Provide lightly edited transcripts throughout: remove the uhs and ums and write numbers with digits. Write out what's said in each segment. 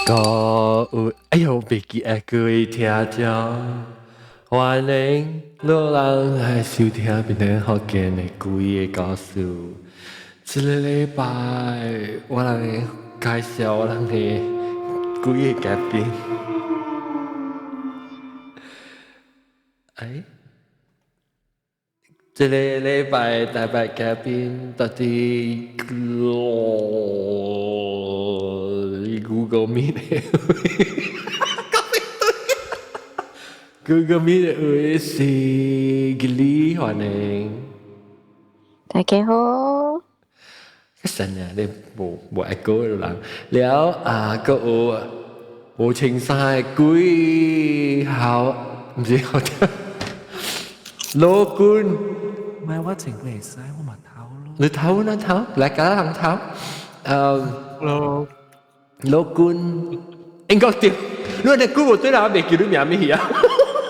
各位，哎呦，袂記得各位聽眾，歡迎老人來收聽變成福建的鬼的故事。這个禮拜我來介紹我人的幾個嘉賓。哎，這个禮拜特別嘉賓到底 Google Meet 的 Google Meet 的位是吉利，歡迎。大家好。神啊！你無無愛過的人，了啊，閣有無穿衫的鬼好，毋是好聽。羅君，唔係我穿會使，我嘛頭咯。你頭哪頭？來甲人頭。咯，羅君，應該對。你話你估無對啦，我袂記你名咩啊？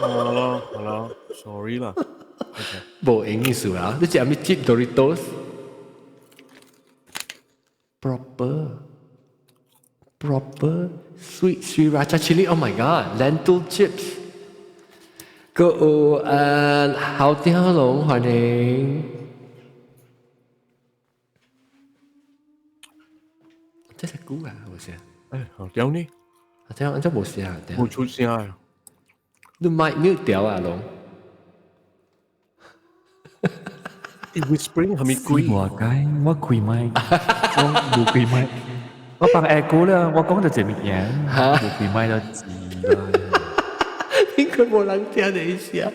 好咯好咯，sorry 啦。無用意思啊！你食啥物 chip Doritos？Proper proper sweet sriracha chili. Oh my god, lentil chips. 閣有郝雕龍歡迎。這是久啊，無聲。哎，郝雕呢？郝雕，這無聲。冇出聲啊！你麥 mute 掉啊，龍。你 whispering 係咪鬼？我解，我開麥，我無開麥，我放 echo 啦，我講就這物件，無開麥就知啦。應該無人聽的意思啊。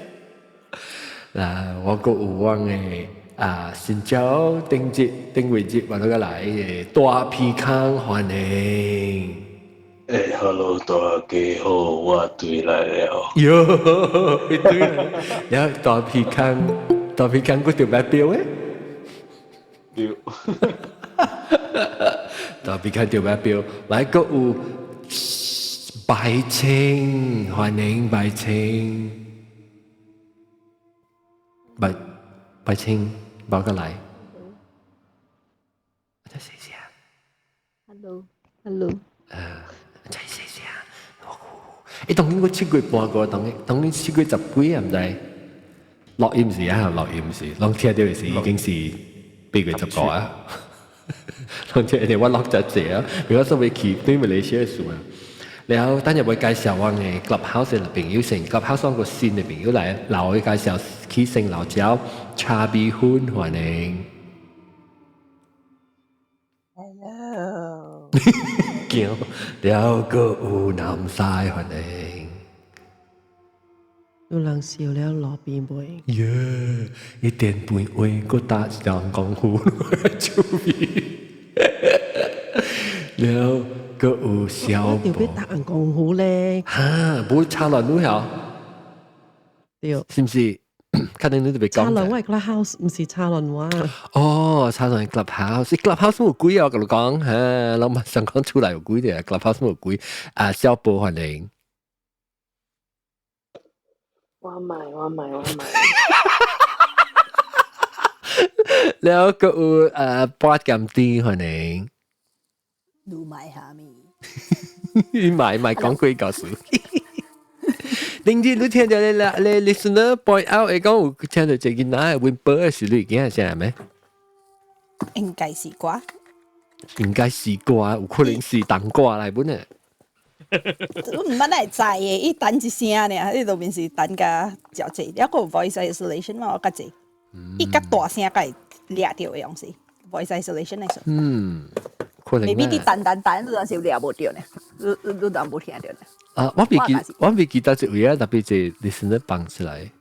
嗱，我閣有阮的啊，新招頂節頂位節，我都個來的大皮康歡迎。欸，Hello，大家好，我對來了。喲，對啦，然後大皮康，大皮康閣著買表的？對。大皮康著買表，來閣有白青，歡迎白青，白白青，報個來。再試試啊。 Hello，Hello。再試試啊。欸，當今我7月半個，當當今7月10幾啊，毋知。錄音時啊，錄音時，攏聽著的時已經是8月10個啊。攏聽著我錄真濟啊，比如說欲去對馬來西亞事啊。然後等下會介紹我的 Clubhouse 的朋友先，Clubhouse 個新的朋友來，老的介紹去先老招茶米粉歡迎。 Hello。驚了閣有南西歡迎。有人笑了路邊袂？耶！一點半話，閣打一條功夫，趣味。了閣有小寶。要打紅功夫咧？哈，無插亂女曉？對。是毋是？確定你特別講。插亂我 Clubhouse，毋是插亂我。哦，插亂 Clubhouse，Clubhouse 有鬼啊！我共你講，哈，老嘛想講出來有鬼的，Clubhouse 有鬼。啊，小寶歡迎。我買，我買，我買。了閣有八減甜歡迎。你買啥物？你買買講鬼故事。頂日你聽著你你 listener point out 會講有聽著一個囡仔 whimper 是你囝聲咩？應該是歌。應該是歌，有可能是冬瓜來本的。我毋捌會知的，伊等一聲爾，伊路面是等甲誠濟，抑閣有 voice isolation 嘛，我較濟，伊較大聲才會掠著的樣是 voice isolation 的時候。嗯，可能。未必佇等等等，你若是掠無著呢，你你你當無聽著呢。啊，我未記得這位啊，特別是 listener 放出來，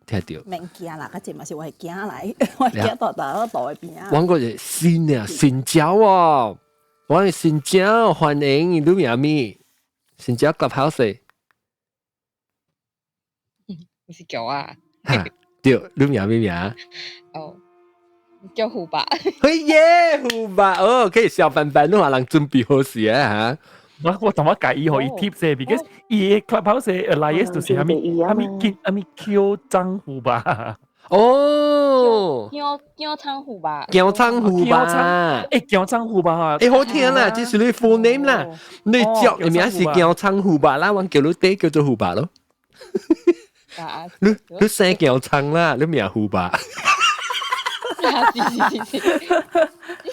聽著。免驚啦，較濟嘛是我的囝來，我的囝蹛蹛蹛的邊仔。我個是新啊，新招哦。我係新椒，歡迎你名咪？新椒 Clubhouse。你是叫啊？哈，對，你名咩名？哦，叫胡巴。嘿耶，胡巴哦，可以小凡凡，你話人準備好勢啊嚇？我我淡薄介意予伊 tip 啫，because 伊的 Clubhouse 的 alias 就是啥物啥物見啥物 Q 張胡巴。哦，姜姜倉虎吧？姜倉虎吧？誒，姜倉虎吧？誒，好聽啦，這是你 full name 啦，你叫的名是姜倉虎吧啦，我叫你爹叫做虎吧咯。你你姓姜倉啦，你名虎吧？是是是是，呢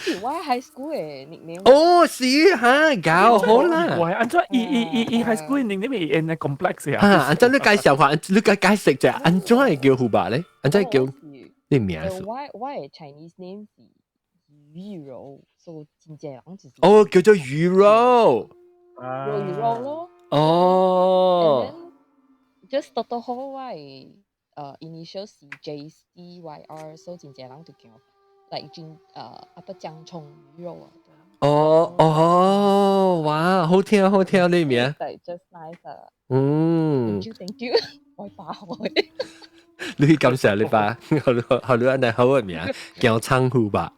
是我 high school 的 nickname。哦，是哈，搞好啦。喂，按怎伊伊伊伊 high school nickname 會按 complex 啊？哈，按怎你介紹下，你解解釋者，按怎會叫虎吧咧？按怎叫你名是？我的 Chinese name 是魚肉，所以真濟人就是。哦，叫做魚肉。魚肉咯。哦。 Just 到到好我的initial 是 JCYR，所以真濟人就叫 like 真阿不薑蔥魚肉啊。哦哦，哇，好聽好聽你名。對，just nice 啊。嗯。 Thank you，thank you，我爸我。你感謝你爸，好你好你按呢好的名，薑蔥虎吧。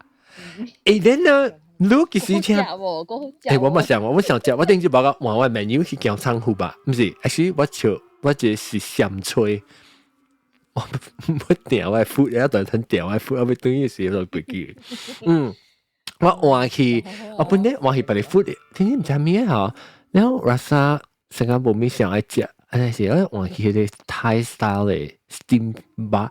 誒，你呢？你幾時聽？誒，我冇想，我想食，我頂次報告換我 menu 去薑蔥虎吧，毋是，actually 我笑，我這是鹹菜。我我訂我 food，一段很訂我 food，我欲轉去時就袂記。嗯，我換去，我本來換去別个 food，聽見毋知咩吼，然後 rasa 成個無咩想愛食，按呢是我換去彼個 Thai style 的 steam bar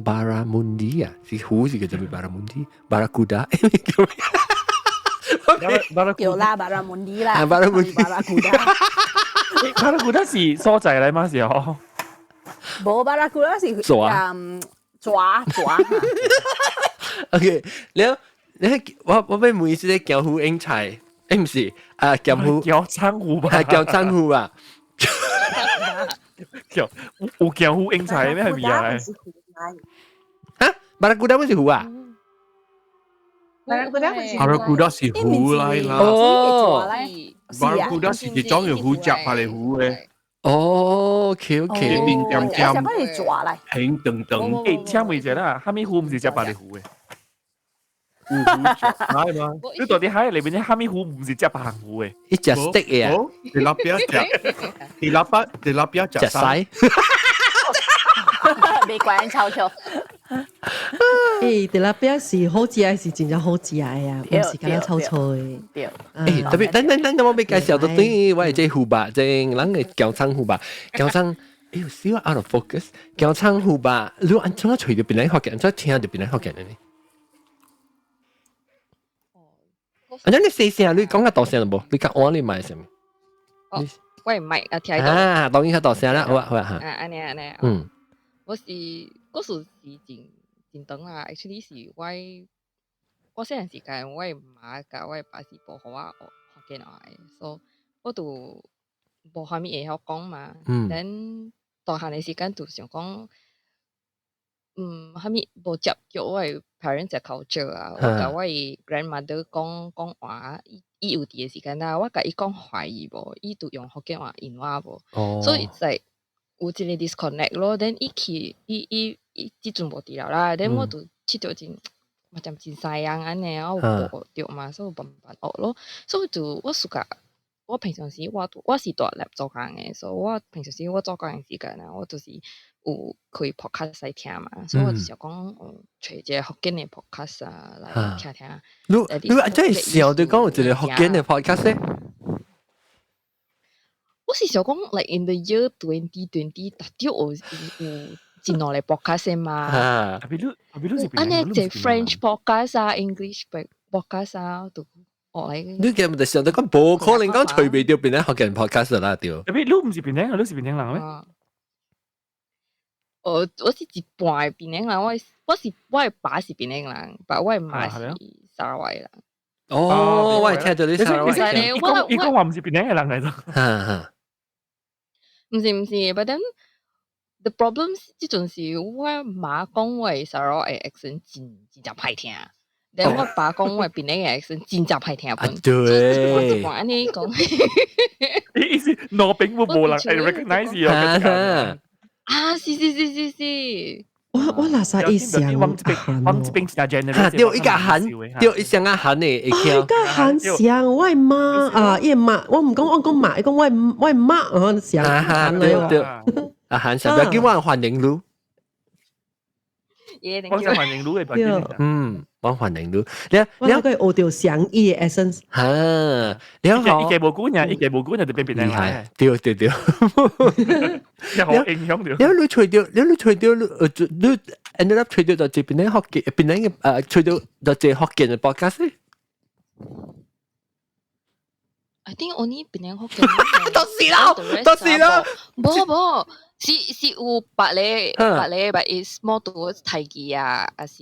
barramundi 啊，是魚是叫做 barramundi，barracuda。叫啦，barramundi 啦，barramundi， barracuda。 barracuda 是所在來嗎？是哦。無 barracuda 是爪爪爪。 OK，了，你我我欲問是個薑虎英菜，誒毋是啊，薑虎薑倉虎吧？薑倉虎啊。薑有薑虎英菜咩係咪啊？嚇，barracuda 不是魚啊？ barracuda 是魚來啦。哦，barracuda 是一種用魚食別个魚的。哦，OK OK，面點點，是爪來，平長長。誒，請問一下啦，啥物魚毋是食別個魚的？有魚食海嗎？你到底海裡面啥物魚毋是食別項魚的？伊食 steak 的啊？ Tilapia 食，tilapia tilapia 食鱔。袂關臭臭。誒，tilapia 是好食的，是真正好食的啊，毋是干焦臭臭的。對。誒，特別等等等，我欲介紹到對，我係這虎吧，這咱个薑倉虎吧，薑倉，哎呦，死我 out of focus，薑倉虎吧，你按怎揣著檳榔福建，按怎聽著檳榔福建的呢？按怎你細聲，你講較大聲就無？你較晏你麥啥物？哦，我唔係啊，聽到。啊，當然較大聲啦，好啊好啊嚇。啊，按呢按呢。嗯。我是嗰時是真真長啦，actually 是我我細漢時間，我媽佮我爸是無予我學福建話的，所以我就無啥物會曉講嘛。咱大漢的時間就想講，啥物無接觸我的 parents 的 culture 啊，我佮我的 grandmother 講講話，伊伊有佇的時間啦，我共伊講華語無，伊就用福建話應我無，所以 it's like 有一個 disconnect 咯。then 伊去伊伊伊這陣無佇了啦，then 我就覺著真嘛針真西樣按呢，我有無學著嘛，所以慢慢學咯。所以就我 suka 我平常時我我是蹛咧做工的，所以我平常時我做工的時間啊，我就是有開 podcast 來聽嘛，所以我就想講，揣一个福建的 podcast 啊來聽聽。你你真係想著講有一個福建的 podcast 咧？我是想講，like in the year 2020，特著有有真兩个 podcast 嘛。啊，特別你特別你是按呢一個 French podcast 啊，English podcast 啊，都學來。你記唔得想著講無可能講揣袂著檳榔福建 podcast 啦，對。特別你毋是檳榔，你是檳榔人咩？我我是一半的檳榔人，我我是我的爸是檳榔人，但我的媽是砂拉越人。哦，我會聽著你砂拉越。伊講伊講話毋是檳榔的人來著。哈哈。毋是毋是，but then the problem 這陣是我媽講我的砂拉越的 accent 真真正歹聽，then 我爸講我檳榔的 accent 真正歹聽。啊對。我就按呢講。意思兩邊無無人會 recognize 哦。啊，是是是是是。我我垃圾一想往這邊往這邊是 generation。對，伊個韓，對，伊像阿韓的會聽。啊，伊個韓像我媽啊，伊媽，我毋講我講媽，伊講我我媽啊，像韓對對。阿韓像，不要叫我歡迎你。耶，我想歡迎你嘅白金。嗯，我歡迎你。你我那個學到上意嘅 essence。嚇，你一個無管呀，一個無管就變變嚟。對對對。一好影響到。你你除掉，你你除掉，你你 ended up 除掉就這邊咧學嘅，邊咧嘅除掉就這學嘅 podcast。 I think only 邊個福建。都是啦，都是啦。無無，是是有別個別個，but it's more towards 台語啊，還是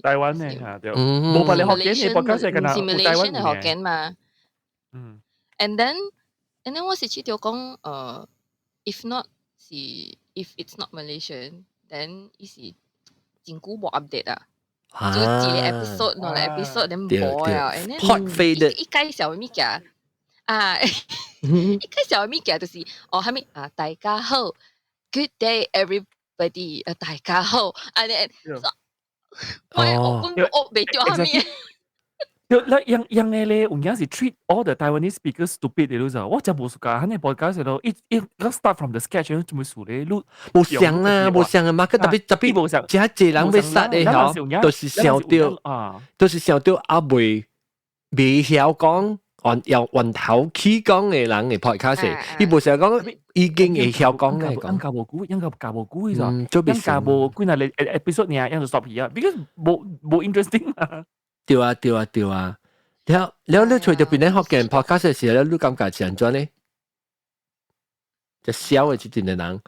台灣嘅嚇對。無別個福建嘅 podcast 係是台灣嘅福建嘛。嗯。 And then 我是覺得講，if not 是 if it's not Malaysian，then 伊是真久無 update 啊。就一個 episode 兩個 episode，then 無啊。And then hot faded 伊介紹物件。啊！伊介紹的物件就是哦，啥物啊？大家好，Good day everybody，大家好，按呢，我我我袂著啥物。對，那樣樣嘅咧，有影是 treat all the Taiwanese speakers stupid 的，你知？我真無 suka，按呢 podcast 咯，一一 start from the sketch，做咩事咧？你無像啊，無像啊嘛，佢特別特別無像，這濟人欲殺的嗬，都是想著，都是想著阿未未曉講。按由雲頭起講嘅人嘅 podcast，伊無成日講已經會曉講嘅講。應該無久，應該教無久咋？應該無幾若個 episode 爾，應就 stop 去啊，because 無無 interesting 嘛。對啊對啊對啊，了了你揣著邊咧福建 podcast 嘅時候，你感覺是按怎呢？就痟嘅這陣嘅人。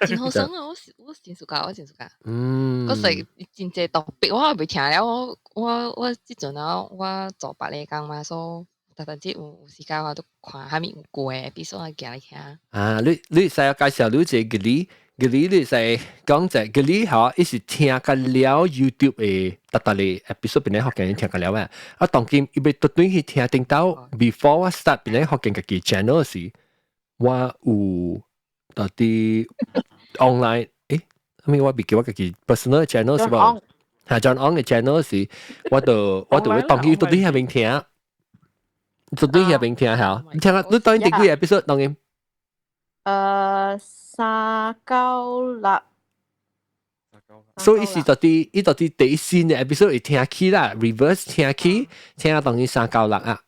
真好耍啊！我我真 suka，我真 suka。嗯。我說真濟 topic 我也未聽了，我我我這陣啊，我做別個工嘛，所以。逐逐節有有時間我都看啥物有過的 episode 我行來聽。啊，你你使介紹你一個理，個理你使講者個理吼，伊是聽甲了 YouTube 的逐逐個 episode 邊咧福建聽甲了啊。啊，當今伊欲特轉去聽頂到 before 我 start 邊咧福建家己 channel 時，我有到底 online 誒，啥物我袂記我家己 personal channel 是無？嚇，John Ong 嘅 channel 時，我就我就會當今到底遐邊聽。到底遐邊聽下，你聽下，你當第幾 episode 當今？396。所以是到底，伊到底第一先嘅 episode 會聽起啦，reverse 聽起，聽到當今396啊。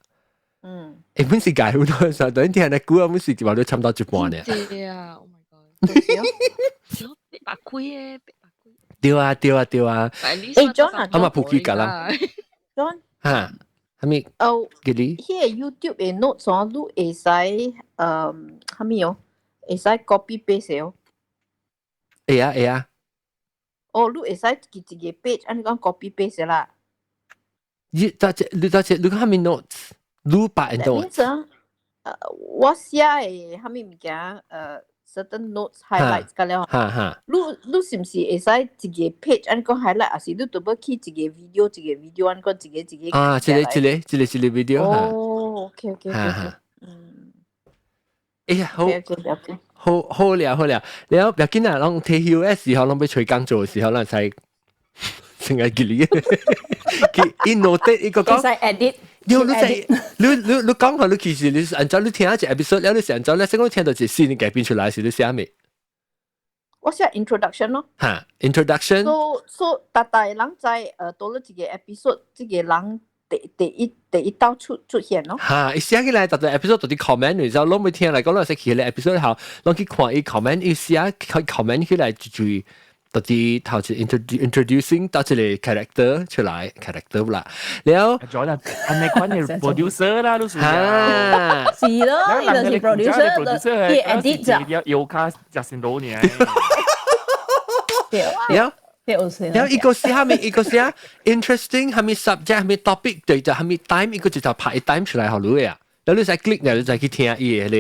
嗯。誒，本是改好多時候，等聽咧久啊，本是就話都差唔多一半呢。對啊，Oh my god！800幾個，800幾。對啊，對啊，對啊。誒，John 啊，啊嘛，普及㗎啦。 John。嚇。啥物？哦，記你？彼個 YouTube 的 notes 哦，你會使啥物哦？會使 copy paste 哦。會啊會啊。哦，你會使一個一個 page 按呢講 copy paste 啦。你到這，你到這，你講啥物 notes？你擺 notes？我寫的啥物物件？certain notes highlights 個了。哈哈。你你是毋是會使一個 page 按呢講 highlight，還是你著欲去一個 video 一個 video 按呢講一個一個？啊，一個一個一個一個 video。哦，OK OK OK。嗯。哎呀，好，好好了好了，了不要緊啊，攏退休的時候，攏欲揣工做的時候，咱才成日記你，佢伊 note 伊個講。會使 edit。你你在你你你講下，你其實你按照你聽一個 episode，了你是按照你先講聽到一個新的改變出來是你寫咩？我寫 introduction 咯。哈，introduction。 So so，逐逐人在多了一個 episode，這個人第第一第一道出出現咯。哈，伊寫起來，逐逐 episode 都佇 comment，然後攏沒聽來講，攏是去個 episode 後，攏去看伊 comment，伊寫 comment 起來就就。到底頭一 introducing 到這個 character 出來 character 啦，了。咗啦，按呢款嘅 producer 啦，都屬啊，是咯，伊就是 producer，伊 edit 咋，要卡食先老呢。對了。對，了一個是蝦米，一個是啊 interesting，蝦米 subject，蝦米 topic，對就蝦米 time，一個就就拍 time 出來予你啊，然後你使 click，然後你再去聽伊個個。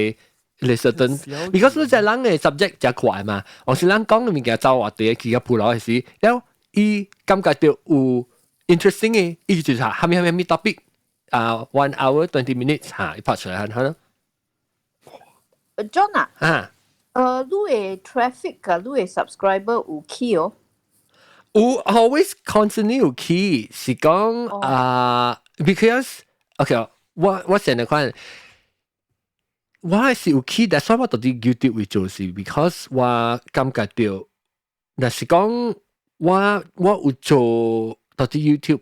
你 certain，because 你在人嘅 subject 真快嘛，我是人講嘅物件走話對，其他鋪落時，了伊感覺到有 interesting 嘅，伊就係蝦米蝦米蝦米 topic，啊 1 hour 20 minutes 嚇，伊拍出來係咯。 John 啊，啊，你嘅 traffic 佮你嘅 subscriber 有起哦？有 always constantly 有起，是講啊，because OK，我我成日看。我是有起，但係我到底 YouTube 會做是，because 我感覺到，若是講我有做到啲 YouTube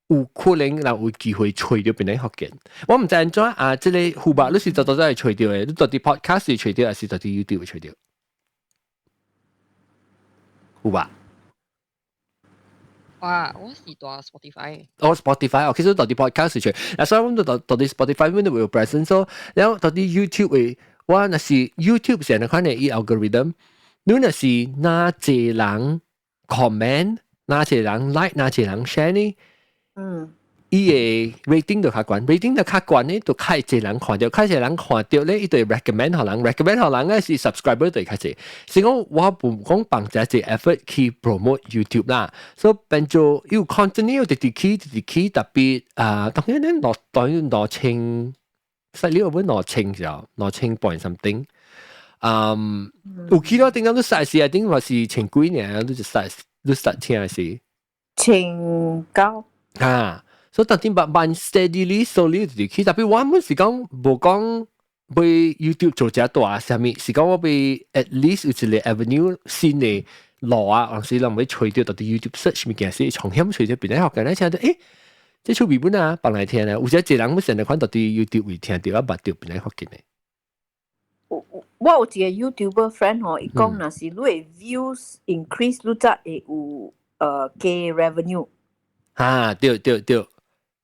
有可能人有機會揣著檳城福建。我毋知按怎啊，這个湖北你是做到會揣著的，你到底 podcast 是揣著，還是到底 YouTube 會揣著？有吧？哇，我是蹛 Spotify。哦，Spotify 哦，其實到底 podcast 是揣，啊，所以阮到底 Spotify 阮都會有 presence，所以然後到底 YouTube 會，我若是 YouTube 是按呢款的伊 algorithm，你若是哪濟人 comment，哪濟人 like，哪濟人 share 呢？伊的 rating 就較懸，rating 就較懸呢，就較濟人看著，較濟人看著咧，伊就會 recommend 予人，recommend 予人咧是 subscriber 就會較濟。是講我無講放這濟 effort 去 promote YouTube 啦，所以變做有 content 有直直起，直直起，特別啊，當然咧兩當然2000，實你有本2000時候，2000 point something。嗯，有去到頂當都實時啊，頂話是千幾年，你就實你實聽是 1900。啊。所以當天慢慢 steadily slowly 就去，特別我們是講無講欲 YouTube 做遮大啥物，是講我欲 at least 有一個 avenue 新的路啊，還是人欲揣著到底 YouTube search 物件是從險揣著檳城福建咧，聽著欸，這趣味本啊，放來聽咧，有時一個人要成日看到底 YouTube 會聽著啊，捌著檳城福建的。我有一個 YouTuber friend 吼，伊講若是你的 views increase，你才會有加 revenue。啊，對對對。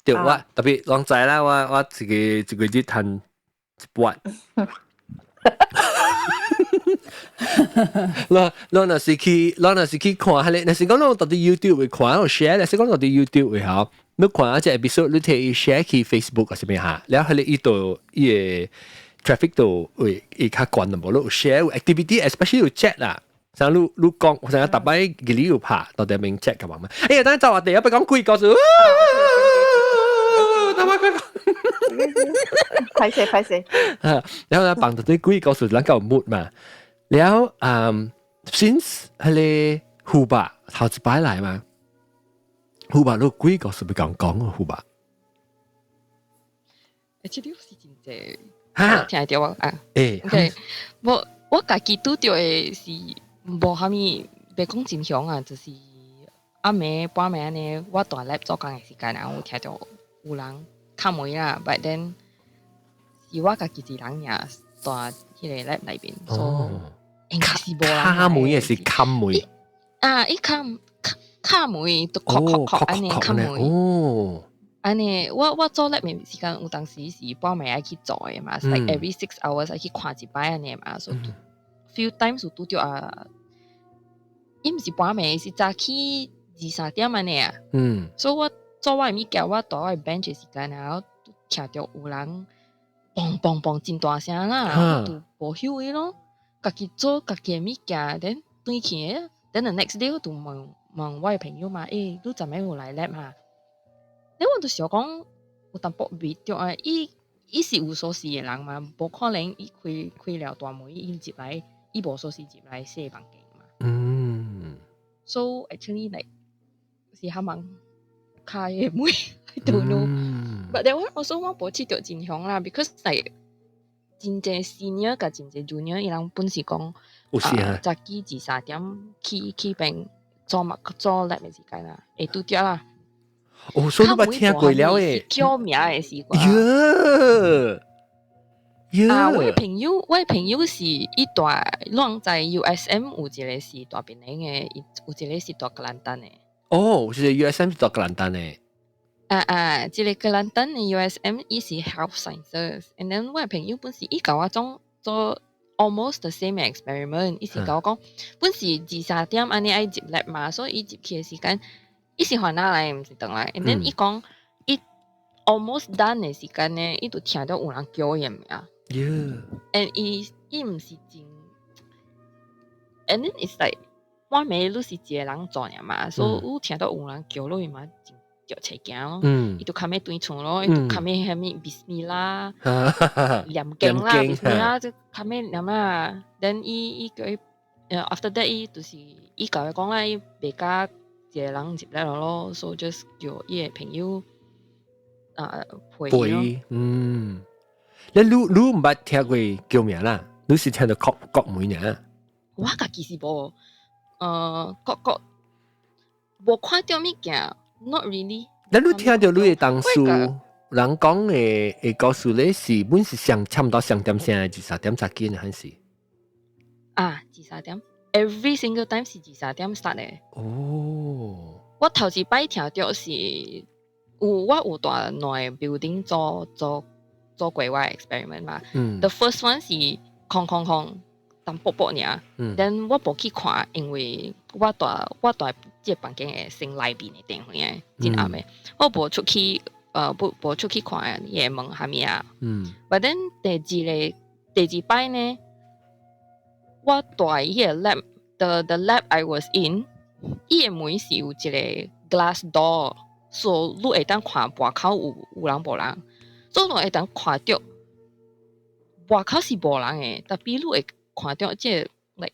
對，我特別攏知啦，我一個月趁一半。咱若是去看彼个，若是講咱到底 YouTube 會看有 share，若是講到底 YouTube 會吼，你看一隻 episode，你提伊 share 去 Facebook 啊啥物哈，了彼个伊就伊个 traffic 就會較懸淡薄，你有 share 有 activity，especially 有 chat 啦。像你講，我成日逐擺記你有拍到底面 chat 㗎嘛？哎呀，等陣走話題，不講幾個字。他媽快講！歹勢歹勢。啊，然後咧放到啲鬼故事，咱夠 mood 嘛。然後嗯，since 彼个湖北頭一擺來嘛，湖北你鬼故事欲講講啊，湖北。欸，這個是真濟，哈，聽得著啊？欸，OK，我家己拄著的是無啥物，袂講真凶啊，就是暗暝半暝按呢，我蹛 lab 做工的時間啊，有聽著有人敲門啦，but then 是我家己一人爾蹛彼个 lab 內面，所以應該是無人。敲門抑是敲門？啊，伊敲敲敲門，就敲敲敲按呢敲門。按呢，我做 lab 的時間有當時是半暝愛去做的嘛，like every 6 hours 愛去看一擺按呢嘛，所以 few times 有拄著啊，伊毋是半暝，是早起二三點按呢啊。所以我做我的物件，我蹛我的 bench 的時間，然後聽著有人嘣嘣嘣真大聲啦，我就無休伊咯，家己做家己的物件，then 轉去的，then the next day 我就問問我的朋友嘛，欸，你昨暝有來 lab 哈？then 我就想講有淡薄味著啊，伊是有鎖匙的人嘛，無可能伊開了大門，伊入來，伊無鎖匙入來洗房間嘛。So actually like 是他們開的門，I don't know。But that one also 我無試著真凶啦，because like 真濟 senior 佮真濟 junior 伊人本是講，有時啊，早起二三點去邊做嘛做 lab 的時間啦，會拄著啦。哦，所以你捌聽過了誒？叫名的時間。喲，啊，我的朋友是伊蹛，攏在 USM 有一個是蹛檳城的，有一個是蹛吉蘭丹的。哦，是 USM 是蹛吉蘭丹的。啊啊，這个吉蘭丹的 USM 伊是 health sciences，and then 我的朋友本是伊共我講做 almost the same experiment，伊是共我講，本是二三點按呢愛入 lab 嘛，所以伊入去的時間，伊是番仔來，毋是轉來，and then 伊講伊 almost done 的時間呢，伊就聽著有人叫伊的名。And 伊毋是真，and then it's like 半暝你是一個人做爾嘛，所以你聽著有人叫你嘛真著切驚咯。伊就較尾轉厝咯，伊就較尾啥物 Bismillah 念經啦，Bismillah 就較尾念啦。then 伊叫伊，after that 伊就是伊共伊講啦，伊袂敢一個人入來咯，所以 just 叫伊的朋友啊陪伊咯。嗯，你毋捌聽過叫名啦？你是聽著敲敲門爾？我家己是無，各各。無看著物件，not really。你你聽著你的同事人講的故事咧，是本是上差毋多上點聲，二三點才緊還是？啊，二三點，every single time 是二三點 start 的。哦。我頭一擺聽著是有我有蹛兩个 building 做做做過我 experiment 嘛。The first one 是空空空，淡薄薄爾。Then 我無去看，因為我蹛這個房間的先內面的電視真暗的，我無出去，無出去看伊的門啥物啊。But then 第二擺呢，我蹛彼个 lab，the lab I was in，伊的門是有一个 glass door，so 你會當看外口有人無人，所以你會當看著外口是無人的，tapi 你會看著這個 like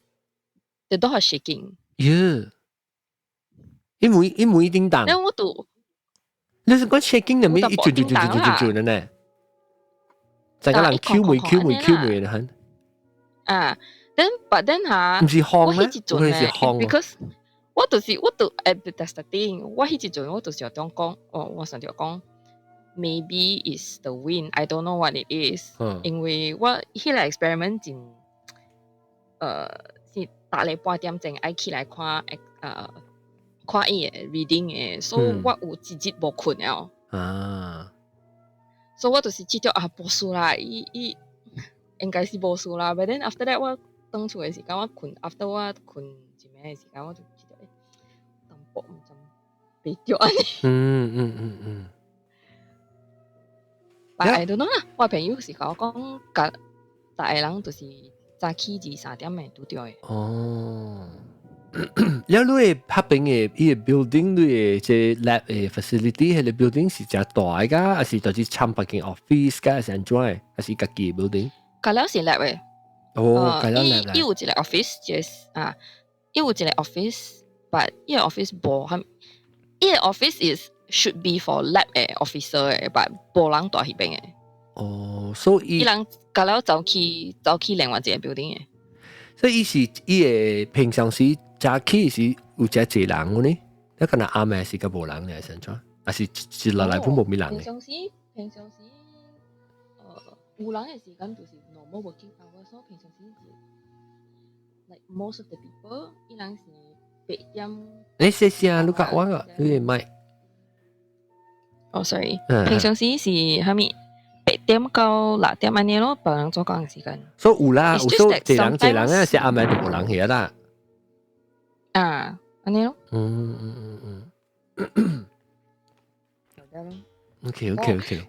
the door shaking。喲，伊門叮當。然後我就你是講 shaking 的咩？一轉轉轉轉轉轉的呢？就個人 Q 門 Q 門 Q 門的很。啊，then but then 嚇，毋是風咩？我彼一陣咧，because 我就是我就 that's the thing，我彼一陣我就是想講，我想著講，maybe is the wind，I don't know what it is，因為我彼個 experiment 真，是逐禮半點鐘愛起來看，看伊的 reading 的，所以我有一日無睏了。所以我就是記著啊，無事啦，伊伊應該是無事啦。But then after that 我轉厝的時間，我睏，after 我睏一暝的時間，我就記得淡薄毋知袂著按呢。But I don't know 啦，我朋友是共我講，共逐个人就是早起二三點會拄著的。哦。了你的拍邊的伊个 building，你的這 lab 的 facility，彼个 building 是誠大个，還是就是參別間 office 個，還是按怎的？還是家己的 building？隔了是 lab 的。哦，隔了伊 lab 伊有一个 office，就是啊，伊有一個 office，but 伊个 office 無蝦，伊個 office is should be for lab 的 officer 的，but 無人蹛彼邊的。哦，所以伊人隔了走去另外一個 building 的。所以伊是伊个平常時早起是有誠濟人的呢？你敢若暗暝是較無人的，是按怎？還是一落來本無啥人的？平常時，有人的時間就是 normal working hours 咯。平常時是 like most of the people，伊人是8點。你細聲，你講我個，你的麥。哦，sorry，平常時是啥物？8點到6點按呢咯，別人做工的時間。所以有啦，有所濟人濟人啊，是暗暝就無人遐啦。啊，按呢咯。OK。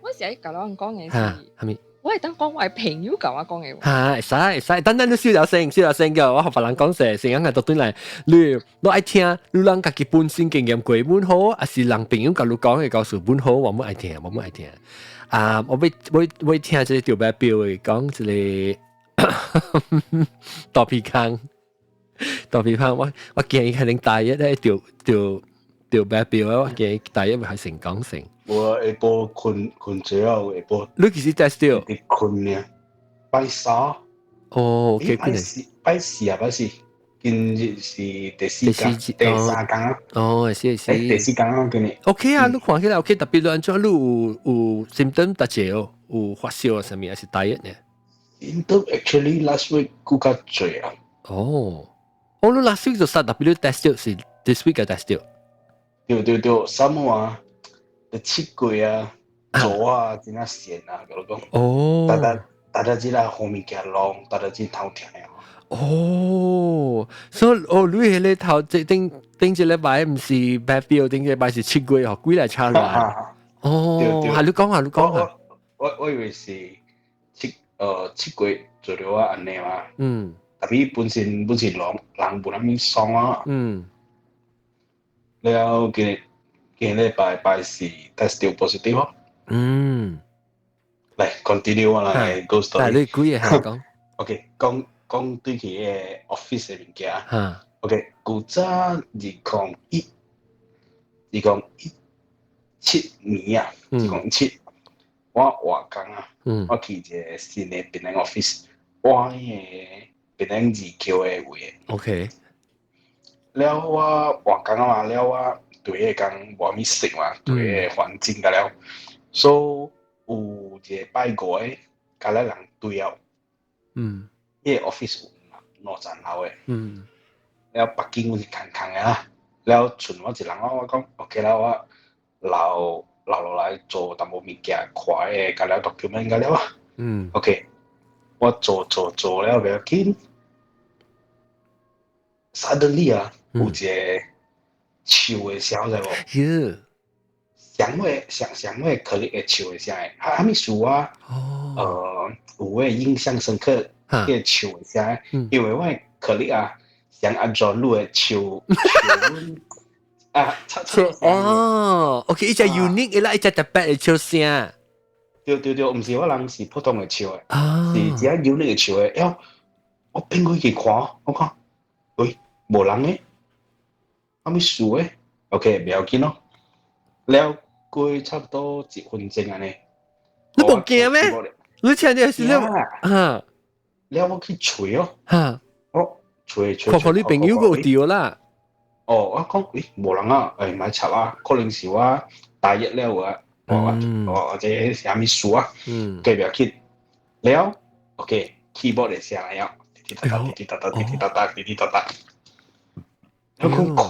我是愛共人講的是，啥物？我會當講我的朋友共我講的。嚇，會使會使，等等你小聲小聲叫我予別人講勢，先人就轉來，你愛聽，你人家己本身經驗過本好，還是人朋友共你講的故事本好，我們愛聽，我們愛聽。啊，我欲我欲聽這個著白表的講這个大皮康，大皮康，我驚伊可能大一咧著著著白表，我驚伊大一會成功成。我下晡睏睏濟後下晡。你幾時 test 著？佇睏呢，拜三。哦，OK，拜四啊，拜四，今日是第四工，第三工啊。哦，是是。第四工啊，今日。 OK 啊，你看起來 OK，特別你按怎你有 symptom 特濟哦，有發燒啊，啥物還是大一呢？Symptom actually last week 閣較濟啊。哦，哦，你 last week 就 start 特別你 test 著是 this week 嘅 test 著。對對對，什麼啊？七月啊，做啊，真正閒啊，共你講。哦。逐日逐日這個好物件弄，逐日真頭疼啊。哦，所以哦，你彼个頭這頂頂一禮拜毋是白表，頂禮拜是七月哦，幾來差亂。哦，係你講下，你講下。我以為是7月做著我按呢嘛。但本身人人無啥物爽啊。了今日今禮拜拜四 test 著 positive 咯。來 continue 我來 go story。但你幾個係講？OK，講講對去个 office 的物件。OK，古早2017年啊，2017，我換工啊，我去一个新的檳城 office，我彼个檳城二橋的位。 了我換工啊嘛，了我對個講無啥物熟嘛，對個環境個了，所以有一個拜五的，佮咱人對了，伊個 office 有兩層樓的，了北京阮是空空的啦，了剩我一人，我講 OK 啦，我留留落來做淡薄物件，看個佮了 document 佮了啊。OK，我做做做了袂要緊，suddenly 啊，有一個笑的聲，知無？上個上上個可能會笑的聲的，哈物事啊？有個印象深刻，個笑的聲，因為我的 colleague 啊，像阿 John 你的笑笑啊，哦，OK，伊隻 unique 的啦，伊隻特別的笑聲。對對對，毋是我人是普通的笑的，是只 unique 的笑的。喲，我變過去看，我看，喂，無人的，啥物事的？OK，袂要緊咯。了過差不多一分鐘按呢。你無驚咩？你聽到是你啊？了我去揣哦，我揣揣。看看你朋友個有對啦。哦，我講，咦，無人啊，欸，莫插啊，可能是我大熱了啊，我我或者是啥物事啊，過袂要緊。了，OK，keyboard 的聲來了，滴滴答答，滴滴答答，滴滴答答，滴滴答答。我講看，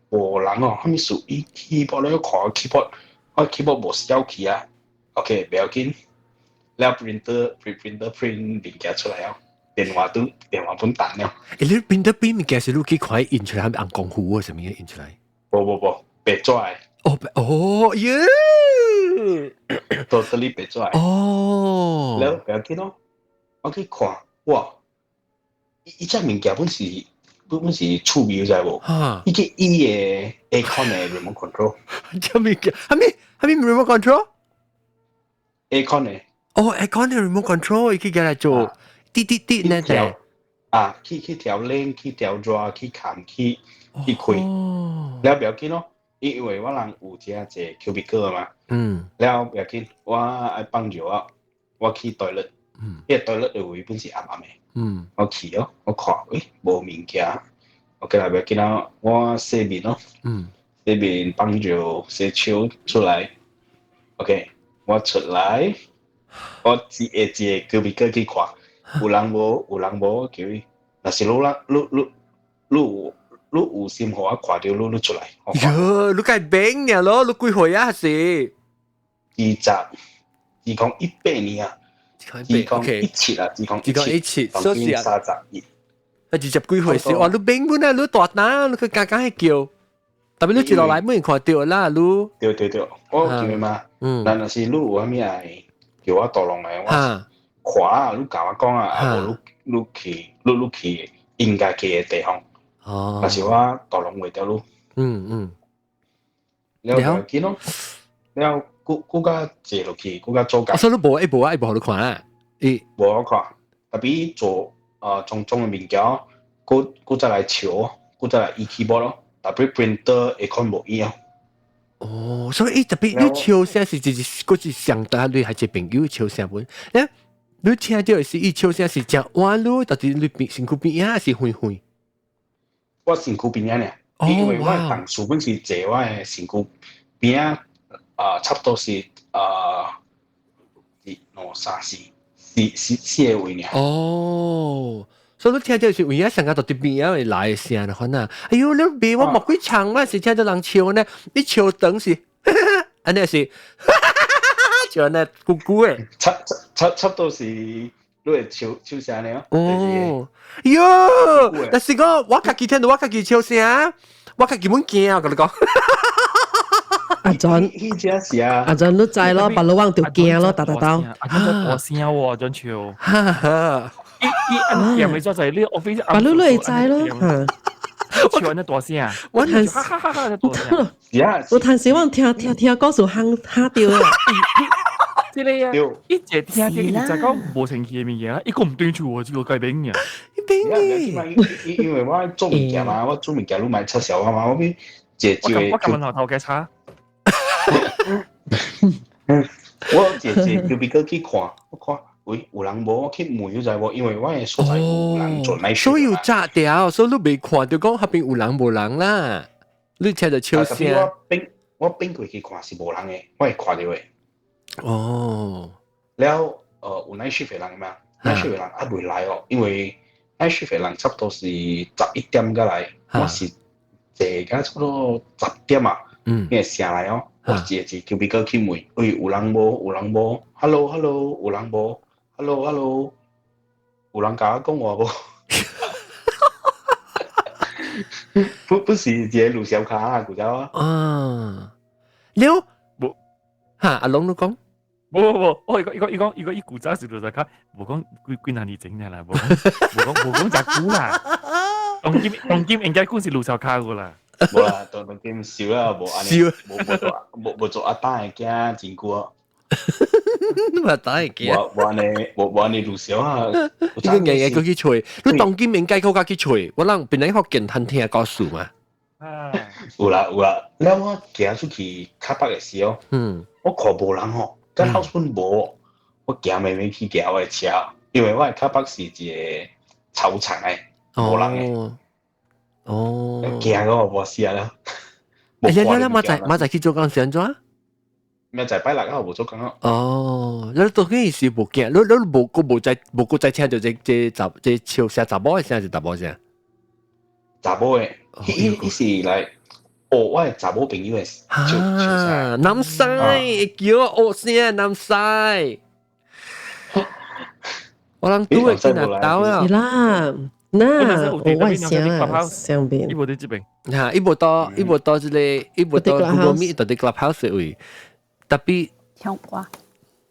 無人哦，啥物事？伊 keyboard 咧看 keyboard，我 keyboard 無消去啊。OK，袂要緊。了 printer printer print 物件出來了，電話都電話本彈了。欸，你 printer print 物件是你去看印出來，還是紅功夫啊？啥物印出來？無無無，白紙的。哦哦耶，totally 白紙的。了袂要緊咯，我去看，哇！伊這物件本是本本是趣味，知無？伊去伊個 aircon 的 remote control。這物件，啥物啥物 remote control？ aircon 的。哦，aircon 的 remote control，伊去共來做，滴滴滴呢？調啊，去去調冷，去調熱，去看，去去開。了袂要緊咯，因為我人有遮濟 cubicle 嘛。了袂要緊，我愛放尿啊，我去 toilet。彼個 toilet 的位本是暗暗的。我去咯，我看，欸，無物件。OK 啦，袂要緊啊，我洗面咯。洗面放尿，洗手出來。OK，我出來，我一個一個 cubicle 去看，有人無？有人無？我叫伊，若是你人，你你你有你有心予我看著你，你出來。喲，你該變爾咯，你幾歲啊？是2018年啊，2017啊，2017，所以31。 20幾歲時，哇！你變本啊，你大膽，你去剛剛去叫，特別你一落來沒人看著啦，你。對對對，我叫伊嘛，咱若是你有啥物愛叫我倒落來，我看啊，你共我講啊，啊無你你去，你你去應該去的地方。但是我導航袂著你。了就見咯，了閣閣較坐落去，閣較做工。所以你無伊無啊，伊無予你看啊？伊無我看，特別做種種的物件，閣閣再來笑，閣再來移 keyboard 咯，特別 printer 會看無伊哦。哦，所以伊特別你笑聲是就是閣是上大你還是朋友笑聲本？咧，你聽著是伊笑聲是誠晚你，到底你邊身軀邊仔是遠遠？我身軀邊仔呢，因為我同事本是坐我的身軀邊仔，啊，差不多是啊，一、兩、三、四、四、四四個位爾。哦，所以你聽著是有影上個到佇邊仔會來的聲啦，款啊！哎喲，你別我莫幾長嘛，是聽著人笑呢，你笑長是，按呢是，笑按呢久久的。差不多是你會笑笑聲呢。哦，喲，但是講我家己聽著我家己笑聲，我家己本驚，我共你講。阿 John，彼只是啊，阿 John 你知咯，別老王就驚咯，噠噠噠。阿 John 真大聲喎，阿 John 笑。伊伊按掂嘅咗就係呢個 office。別老你會知咯，嚇。笑按大聲，我哈哈哈哈！大聲。我頭先我聽聽聽講數嚇嚇著啊。這個啊，一直聽聽，伊就講無神奇的物件，伊個毋對厝喎，這個改變嘅。變嘅。因為我做物件嘛，我做物件攏買插銷啊嘛，我變借借。我撳頭頭嘅叉。我借借叫別個去看，我看，喂，有人無？我去問你知無？因為我的所在有人做內所以有炸掉，所以你未看著講彼邊有人無人啦。你聽著笑聲。我變過去看是無人的，我會看著的。哦。了，有 night shift 的人嘛？night shift 的人還未來哦，因為 night shift 的人差不多是11點才來，我是坐甲差不多10點啊，伊會醒來哦，我一個一個 cubicle 去問，喂，有人無？有人無？Hello hello，有人無？Hello hello，有人共我講話無？不是一個路小卡啊，古早啊。啊，了，無哈，阿龍你講。無無無，我伊講伊講伊講伊古早是路小卡，無講幾幾若年前啦，無講誠久啦。當今應該講是路小卡個啦。無啦，當今少啦，無按呢，無做阿大的囝真久啊。阿大的囝。無按呢路小啊。伊個硬硬閣去揣，你當今應該閣較去揣，我人本來福建通聽故事嘛。有啦有啦，了我行出去較北的時候，我看無人吼。甲 house 本無，我行慢慢去行我的車，因為我的卡北是一個草場的，無人的。哦，行到我無死啦。欸，你你明仔去做工是按怎？明仔拜六啊，無做工啊。哦，你當今是無驚，你無閣無再無閣再聽著這查這笑聲查某的聲是查某聲？查某的，伊是來。哦，我的查某朋友的笑聲。南西叫我學聲南西，我人拄會去哪兜啊？是啦，那我聲啊，上邊。伊無佇這邊。嚇，伊無到，伊無到這個，伊無到 Google Meet 到佇 Clubhouse 位，特別聽歌。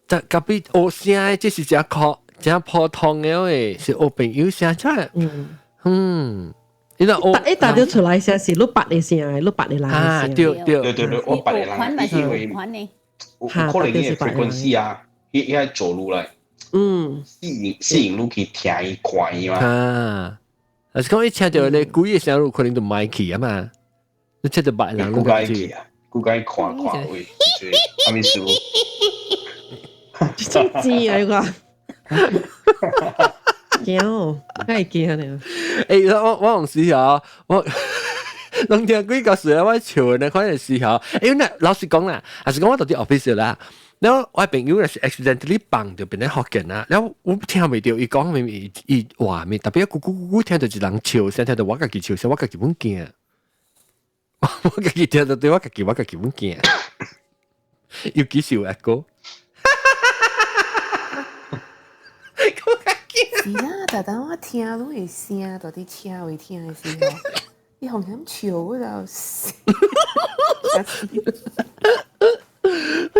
特別學聲，這是誠可誠普通的話，是學朋友聲出來。嗯。一打就出來聲是你捌的聲，你捌的人啊，對對對對對，我捌的人，因為有可能伊的 frequency 啊，伊愛走路來，吸引你去聽伊看伊嘛。啊，啊是講伊聽著咧鬼的聲，有可能就麥去啊嘛，你聽著別人，古該去啊，古該看看位，啥物事？真賤啊！呢個。驚，梗係驚咧！欸，我有時候我攏聽幾個事我笑呢，可能時候，欸，那老實講啦，還是講我到佇 office 啦，然後我朋友是 accidentally 放著變咧福建啦，然後我聽袂著伊講明明伊話咩，特別咕咕咕咕聽著一人笑聲，聽著我家己笑聲，我家己本驚，我家己聽著對我家己，我家己本驚，尤其是有阿哥。是啦，逐當我聽你的聲，佇佇車位聽的時候，伊紅咁笑，我就死。哎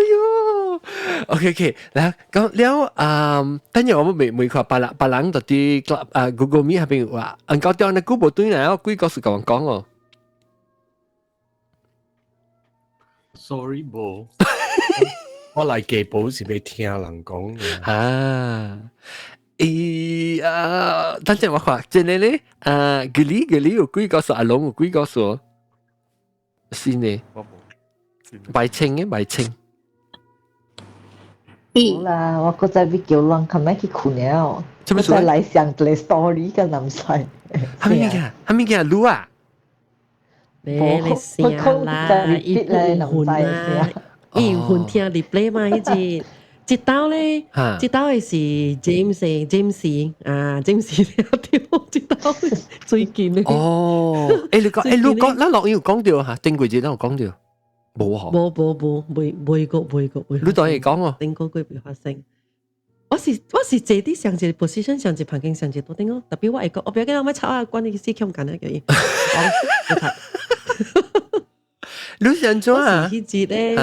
喲，OK OK，來講了啊，等下我們未看別人別人佇佇啊 Google Meet 那邊話，按高調那久無轉來，我幾個是共我講哦。 Sorry，無，我來加補是欲聽人講。啊。欸啊！等陣我看，真的咧，啊，吉里吉里有幾個數，阿龍有幾個數，是呢，白清嘅白清。好啦，我閣再欲叫人較莫去睏了，我再來上一個 story 佮南西。啥物件？啥物件？滷啊？你聲啦，伊有魂啊，伊有魂聽 replay 嘛？彼陣。這道咧，這道的是 James James 啊，James 聽到這道最近的。哦，欸你講，欸你講，咱錄音有講著哈，頂過節咱有講著，無嗬？無無無，未未過未過未。你當然講哦。頂個月未發生。我是坐佇上一個 position，上一個環境，上一個桌頂哦。特別我會講，我不要緊，我莫吵啊，關你死欠幹啊，叫伊。你是按怎啊？我是彼日咧，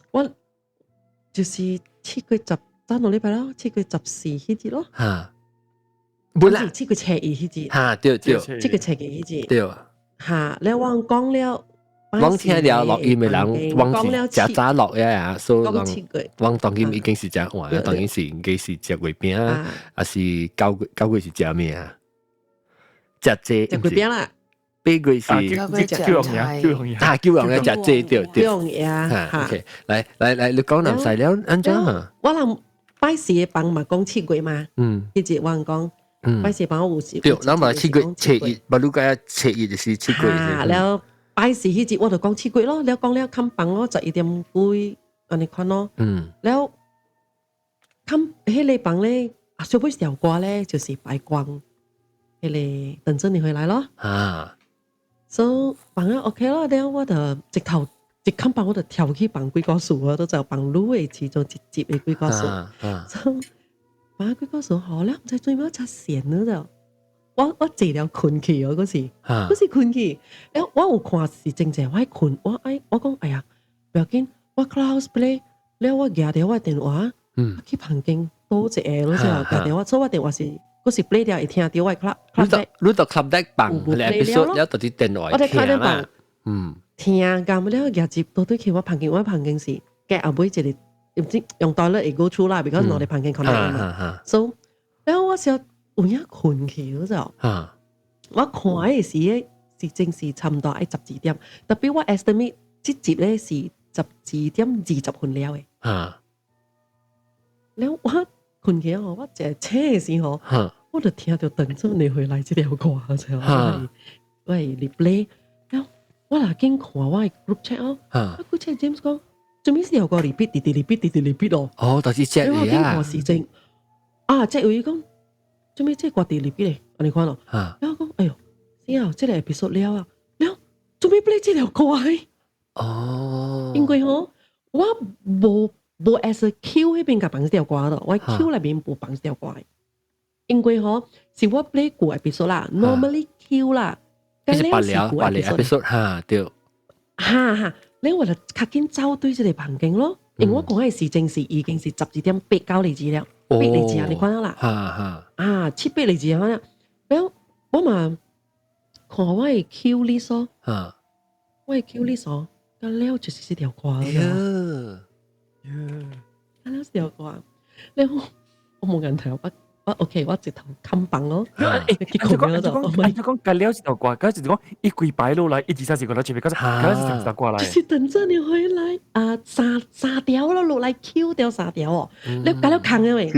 我就是。7月10，等兩禮拜咯，7月14彼日咯。嚇，無啦，7月初一彼日。嚇，對對。7月初一彼日。對。嚇，了我講了，我聽了錄音的人，我是誠早錄的啊，所以我當今已經是誠晚，當今是應該是食月餅，還是9月是食咩啊？食這。食月餅啦。 8月是叫紅葉，叫紅葉啊，叫紅葉食這對對。叫紅葉嚇，OK，來來來，你講南西了，按怎啊？我人拜四的房嘛講7月嘛，彼日我講拜四房有時。對，咱嘛7月初一，無你講初一就是7月。嚇了，拜四彼日我就講七月咯，了講了崁房咯，11點幾按呢款咯。了崁彼个房咧，啊，小尾一條歌咧就是白光，彼个等著你回來咯。所以放了 OK 咯，了我就直頭一崁房我就跳去放鬼故事啊，都就放女的其中一集的鬼故事。所以放鬼故事好了，毋知做咩遮閒了就，我坐了睏去哦，嗰時，嗰時睏去，我有看是真濟，我愛睏，我愛我講哎呀，不要緊，我 close play，了我舉著我電話，去房間倒一下，咯就舉著我，所以我電話是嗰時 play 掉會聽著我 club 你就 club deck 放個 episode，了就佇電話聽啦，聽咁了舉入倒對去我房間，我房間是隔後尾一個，毋知用 toilet 會 go through 啦，because 兩個房間 connect 嘛，所以了我是有影睏去了就，我看的時咧是正是差毋多愛12點，特別我 estimate 這集咧是12點20分了的。了我睏去吼，我一醒的時候，我就聽著等著你回來這條歌，就我會 replay，了我若緊看我的 group chat 哦，我 group chat James 講，做咩事條歌 repeat 直直 repeat 直直 repeat 哦？哦，就是這我緊看時陣，啊，這有伊講，做咩這歌直 repeat 咧？按呢款咯，了我講，哎喲，死啊，這個 episode 了啊，了做咩 play 這條歌？因為吼，我無 as a queue 彼邊共放這條歌咯，我 queue 內面無放這條歌。因為吼是我 play 舊 episode 啦，normally queue 啦，是別了別了 episode 哈對。哈哈，你我就較緊走對這個房間咯，因為我講的時陣是已經是12點八九個字了，八個字啊，你看到啦？哈哈。啊，七八個字啊，了我嘛看我的 queue list 咯，我的 queue list 哦，了就是這條歌了。了這條歌，了我無眼頭，我 OK，我直頭崁房咯。欸，你講佮了這條歌，佮就是講伊規排落來，一二三四五六七八九十，佮了是啥條歌來？就是等著你回來啊，三條咯，落來 Q 掉三條哦。你佮了空的喂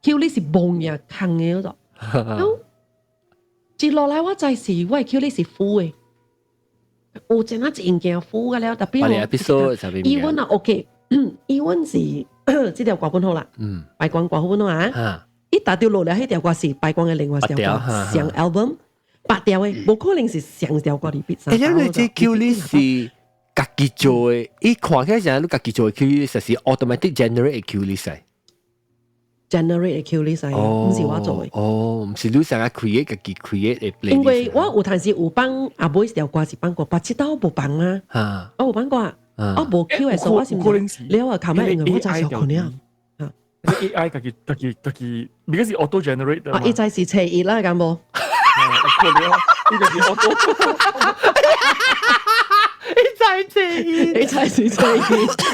，Q 你是無影空的嗰種。接落來我知是我的 queue 你是 full 的，有陣仔一物件 full 個了，特別我，伊阮啊 OK，伊阮是這條歌本好啦，白光歌本好啊。伊打掉落來，彼條歌是白光的另外一條歌，上 album 白條的，無可能是上條歌裡邊。欸，你這 queue 你是家己做的，伊看起來像你家己做的 queue 實是 automatic generate queue list。 generate queue list，毋是我做的。哦，毋是你成日 create 家己 create 的 playlist。因為我有陣時有幫阿妹一條歌是放過，別這道無放啊。我有放過啊，我無 queue 的時候我是你話靠咩？因為我就小可能。 AI 家己家己家己，而家是 auto generate 的嘛。啊，伊知是初一啦，敢無？可能呢個是 auto。伊知初一，伊知是初一，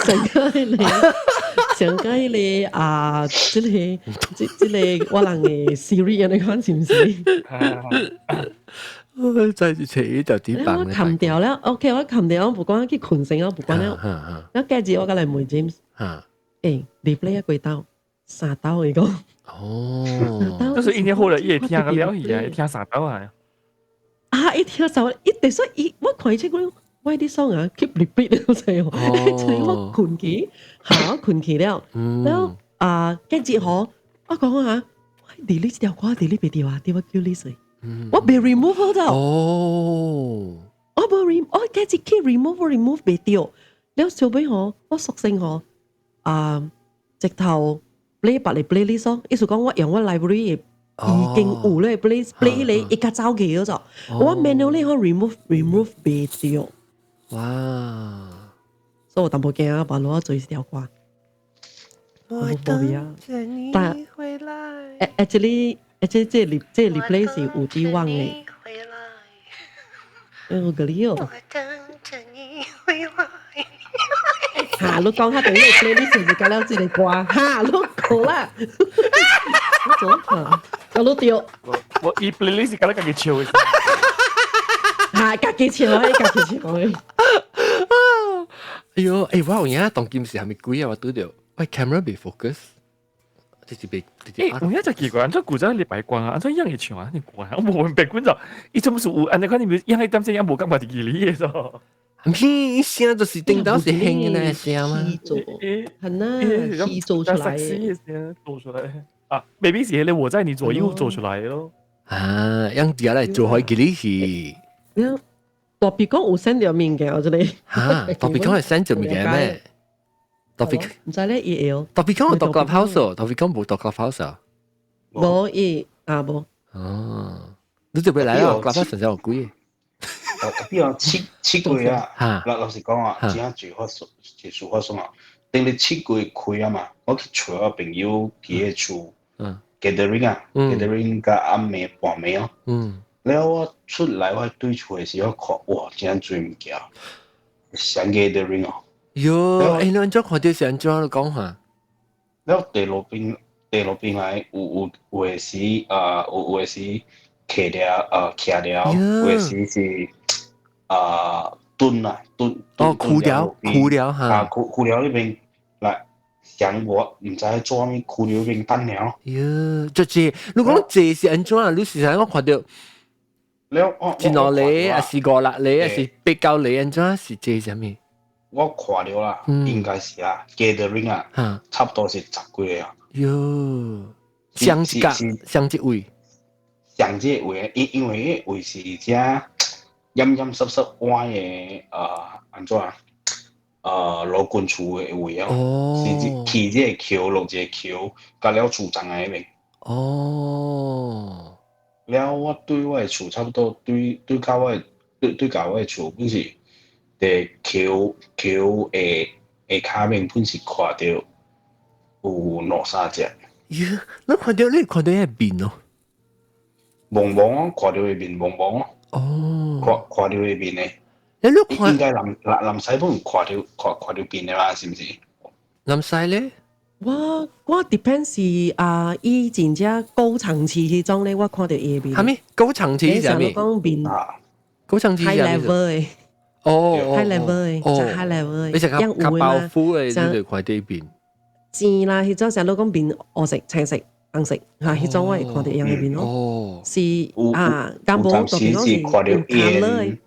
上個你，上個你啊，這個我人的 Siri 按呢款是毋是？我知是初一就點辦？我崁掉了，OK，我崁掉，我不管去睏先，我不管了。我隔日我閣來問 James，欸，replay 啊幾道？三道伊講。就是一年後來，伊會聽個了去啊，會聽三道啊。啊！伊聽三，伊特說伊，我看伊這個，why this song 啊，keep repeat 我知哦。所以我睏去，嚇我睏去了。了啊，隔日吼，我講啊，我 delete 這條歌 delete 袂掉啊，佇我 queue list 我袂 remove 咗。我無 remove，我隔日去 remove remove 袂掉。了小尾吼，我索性吼，啊，直頭 play 別個 playlist 咯，意思講我用我 library 已經有咧 play play 咧，伊較走去咗就，我 manually 可 remove remove 袂掉。所以我淡薄驚啊，把我做一條歌。我等著你回來。 Actually，這 replay 是有啲忘的。我個你哦。我等著你回來。哈，你講下等於 playlist 是佮了這個歌，哈，你好啦。你做啥？我都對。我伊 playlist 是佮了家己唱的。哈，家己唱的，家己唱的。哎喲，欸，我有影當今是啥物鬼啊？我拄著，喂，camera 袂 focus，直直被直接。欸，有影真奇怪，按怎古早禮拜關啊，按怎樣會唱啊？你關，我無明白管就，伊怎麼是有按呢款？你樣喺點聲樣無感覺是義理的嗦？毋是，伊聲就是頂到是興的那個聲嘛。做，係呐，戲做出來的聲做出來啊，maybe 是彼個我在你左右做出來的咯。啊，樣子來做開義理戲。大鼻講有 send 著物件，我這裡。哈，大鼻講係 send 著物件咩？大鼻毋知咧，伊會。大鼻講有獨立 house，大鼻講無獨立 house。無伊啊無。哦，你就袂來啊？獨立 house 真有貴。特別啊，7月啊，老實講啊，真正最發生，最事發生啊。頂日7月開啊嘛，我去揣我朋友佇个厝，gathering 啊，gathering 甲暗暝半暝哦。了我出來我對厝的時候看，哇，真濟物件，啥 gathering 哦。喲，欸，你按怎看著是按怎你講下？了地路邊，地路邊來有的時啊，有的時徛了，徛了，有的時是啊蹲啊蹲。哦，枯掉，枯掉哈。啊，枯掉那邊來，像我毋知做啥物，枯掉那邊等了。喲，就這，你講這是按怎啊？你是啥我看著？了，我一兩个，還是五六個，還是八九个，按怎是這啥物？我看著啦，應該是啦，gathering 啊，差不多是十幾個啊。喲，相一個，相一位，相這個位，因為彼個位是遮陰陰濕濕歪的，按怎啊？老君厝的位哦，是起這個橋，落這個橋，甲了厝欉的彼邊。哦。了，我對我的厝差不多對對到我的對對到我的厝，本是佇橋橋下跤面，本是看著有兩三隻。咦！你看著你看著彼面哦？蒙蒙看著伊面蒙蒙。哦。看看著伊面的。欸，你看應該南西本看著看看著面的啦，是毋是？南西咧？我 depend 是啊，伊真正高層次彼種咧，我看著伊的面。啥物高層次是啥物？講面高層次 high level 的。哦，high level 的，就 high level 的。你食較較包袱的，你就看著伊面。錢啦，彼種成日講面烏色、青色、紅色，嚇，彼種我會看著伊的面咯。哦，是啊，敢無特別講是有 colour 的。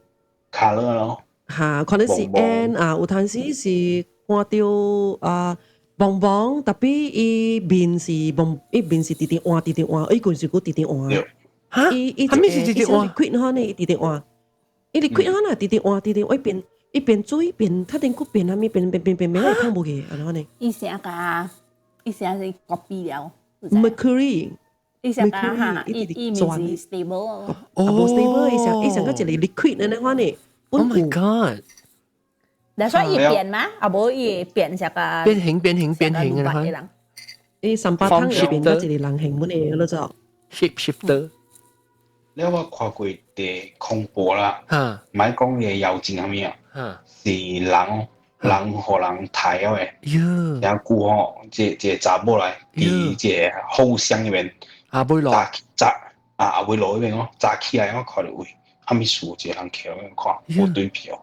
colour 咯。嚇，可能是煙啊，有陣時是看著啊。茫茫，特別伊面是茫，伊面是直直換，直直換，伊規身軀直直換。哈？伊啥物是直直換？開可呢？伊直直換，伊直開可呢？直直換，直直換，一邊一邊做一邊，他頂閣變啥物？變變變變變，我看無去，按怎呢？伊成個，伊成是 copy 了。 Mercury。伊成個哈，伊面是 stable。哦，無 stable，伊成伊成個一個 liquid 按呢款呢。 Oh my god！但所以伊變嘛，啊無伊會變成個變形變形變形嘅人。伊三八湯會變到一個人形本的，你知道？Shape shifter。了我看過第恐怖啦，莫講伊妖精啥物啊，是人人予人刣了的。然後久吼，一個查某來佇一個後巷那邊，阿尾路，早啊阿尾路那邊哦，早起來我看著喂，啥物事？一個人徛咧看，無對票。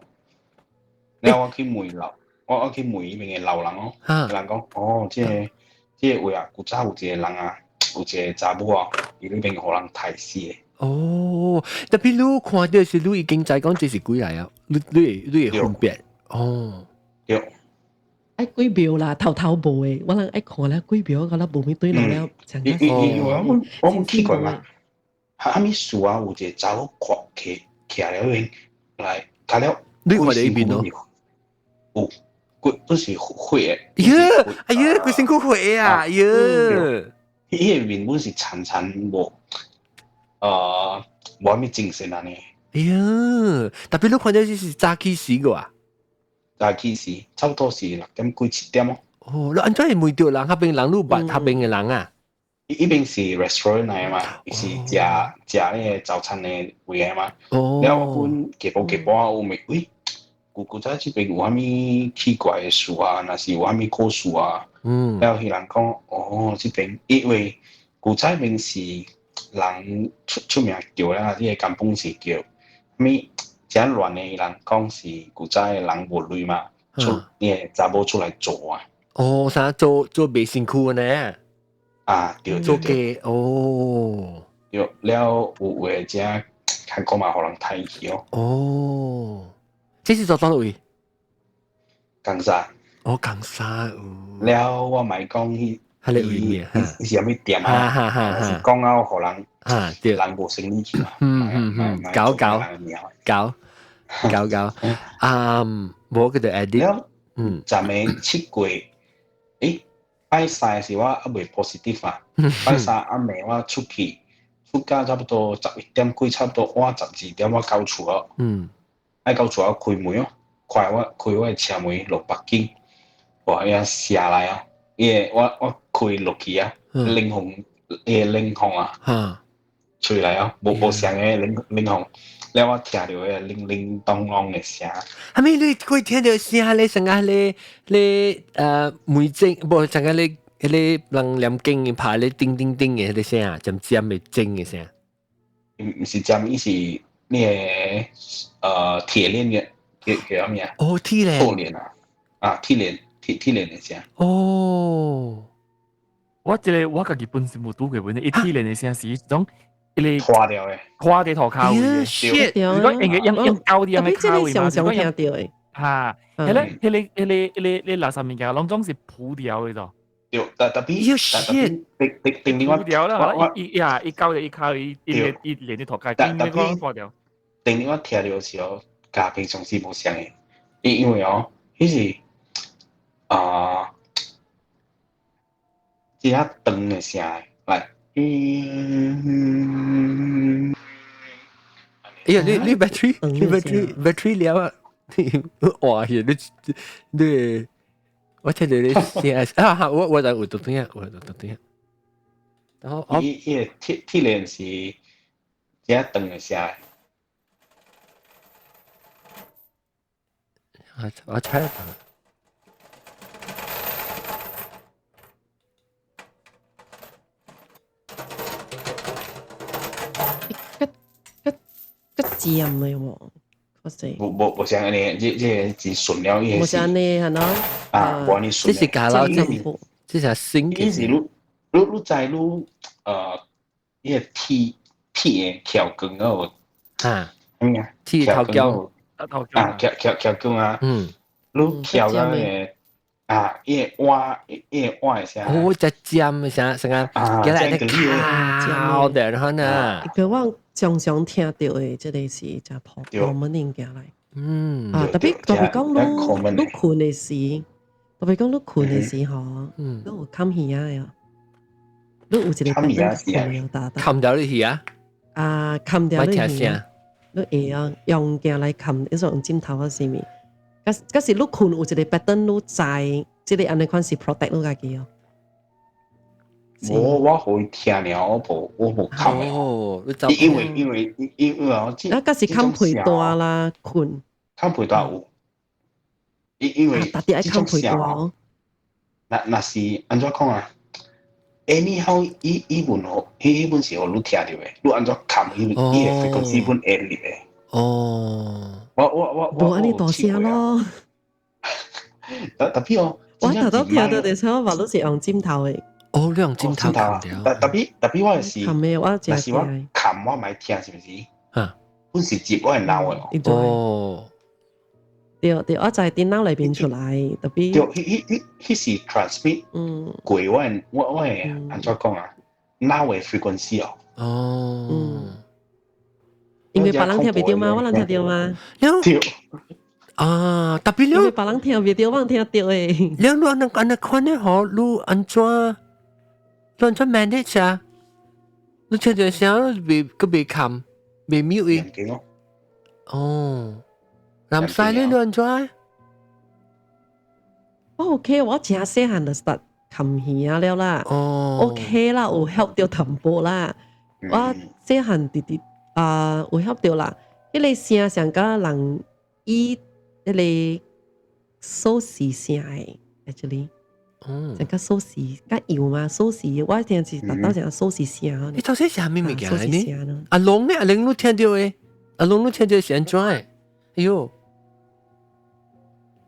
了我去問老，我去問彼邊的老人哦，人講哦，這個位啊，古早有一個人啊，有一個查某啊，佇彼邊予人刣死的。哦，特別你看著是你已經知講這是鬼來啊，你會分別哦。對。愛鬼廟啦，頭頭無的，我人愛看了鬼廟，我咧無物對路了，因因為我去過嘛，啥物事啊？有一個查某看徛徛了邊來，徛了。你看著彼邊咯？有，規本是血的。喲，哎呀，規身軀血啊！喲，伊个面本是殘殘無，無啥物精神按呢。哎呀，特別你看著是早起時個啊？早起時，差不多是6點幾7點哦。哦，你按怎會問著人？彼邊人你捌彼邊的人啊？彼邊是 restaurant 來嘛，伊是食食彼個早餐的位來嘛。哦。了我本下晡下晡有問，喂，古早這邊有啥物奇怪的事啊？若是有啥物故事啊？了彼人講，哦，這邊因為古早邊是人出名叫啦，這個甘榜是叫啥物誠亂的人講是古早的人無鐳嘛，出彼個查某出來做啊。哦，啥做袂辛苦呢？啊，對做嘅哦，對了有有的遮看講嘛，予人睇去哦。哦，這是做佗位？江沙。哦，江沙。了我咪講彼，彼个位面，是啥物店啊？是講到予人，哈，對，人無生意去嘛。嗯嗯嗯，搞搞搞搞搞，啊，無叫做 edit。嗯，昨暝7月，欸，拜三時我猶未 positive 啊，拜三暗暝我出去，出到差不多11點幾，差不多晚12點我到厝咯。嗯，愛到厝我開門哦，開我開我的車門落北京，哇！伊射來啊，伊個我我開落去啊，冷風，伊個冷風啊，吹來啊，無無相个冷冷風。了我聽著彼個鈴鈴當啷的聲。啥物你會聽著聲咧？像個咧咧梅精，無像個咧彼個人念經拍咧叮叮叮的彼個聲啊，尖尖的精的聲。毋是尖，伊是那個鐵鏈的，叫叫啥物啊？哦，鐵鏈。鐵鏈啊，啊鐵鏈鐵鐵鏈的聲。哦，我這個我家己本身無拄過本，伊鐵鏈的聲是一種。伊個拖掉的，拖佇塗跤位的。如果用用用膠啲咁嘅跤位嘛，常聽著的。嚇，彼個彼個彼個彼個垃圾物件攏總是鋪掉的咾。對，特特別，特別，定定定我鋪掉啦，伊呀，伊膠就伊跤伊伊伊連啲塗跤，特特別拖掉。定我聽著時候，佮平常時無相的，因因為哦，彼是啊，一較長的聲來。嗯，哎呀，你你 battery 你 battery battery 了啊！哇，你你我聽到你聲啊！我我就有讀聽，我有讀聽。然後伊伊個鐵鐵鏈是這長的聲。我我猜。尖的喎，確實。無無無像按呢，這這真順了，伊無像按呢，係喏。啊，無按呢順。這是假佬，這這是新嘅。伊是愈愈愈知愈伊個鐵鐵的橋筋哦。啊。啥物啊？鐵頭橋。啊，橋橋橋筋啊。嗯。愈橋到個啊，伊個碗伊個碗的聲。哦，只尖的聲聲啊，叫來咧敲的，然後呢？佢我常常聽著的，這個是真普通的物件來。嗯。啊，特別特別講你你睏的時，特別講你睏的時吼，你有冚耳仔的，你有一個冚耳仔冚掉你耳仔？啊，冚掉你耳仔，你會啊用鏡來冚，你說用枕頭啊啥物？假假是你睏有一個 pattern，你知這個按呢款是 protect 你家己哦。我我予伊聽了，我無我無冚哦，因為因為因為哦，啊，假是冚被單啦，睏冚被單有，因因為特別愛冚被單哦。若若是按怎講啊？anyhow，伊伊本予伊彼本是予你聽著的，你按怎冚伊伊個 frequency 本會入的。哦，我我我無按呢大聲咯。特特別哦，我頭拄聽著的時候，話都是用枕頭的。哦，你用枕頭冚掉。特特別特別我是，冚的我若是我冚我咪聽是毋是？啊，本是接我的腦的。哦。對對，我在電腦內邊出來，特別。對，彼彼彼是 transmit 過我的我我的按怎講啊？腦的 frequency 哦。哦。因為別人聽袂著嘛，我人聽著嘛。對。啊，特別你。因為別人聽袂著，我人聽著的。你你按呢按呢款的吼，你按怎？你按怎 manage 啊？你聽著聲，未閣未冚，未 mute 伊。哦。南西你你按怎？我 OK，我真細漢就 start 冚耳了啦。哦。 OK 啦，有 help 著淡薄啦。我細漢直直啊，有 help 著啦。彼個聲像佮人伊彼個鎖匙聲的，actually。像佮鎖匙，較油嘛鎖匙，我聽是達到像鎖匙聲。你頭先是啥物物件呢？阿龍呢？阿龍你聽著的？阿龍你聽著是按怎的？哎喲，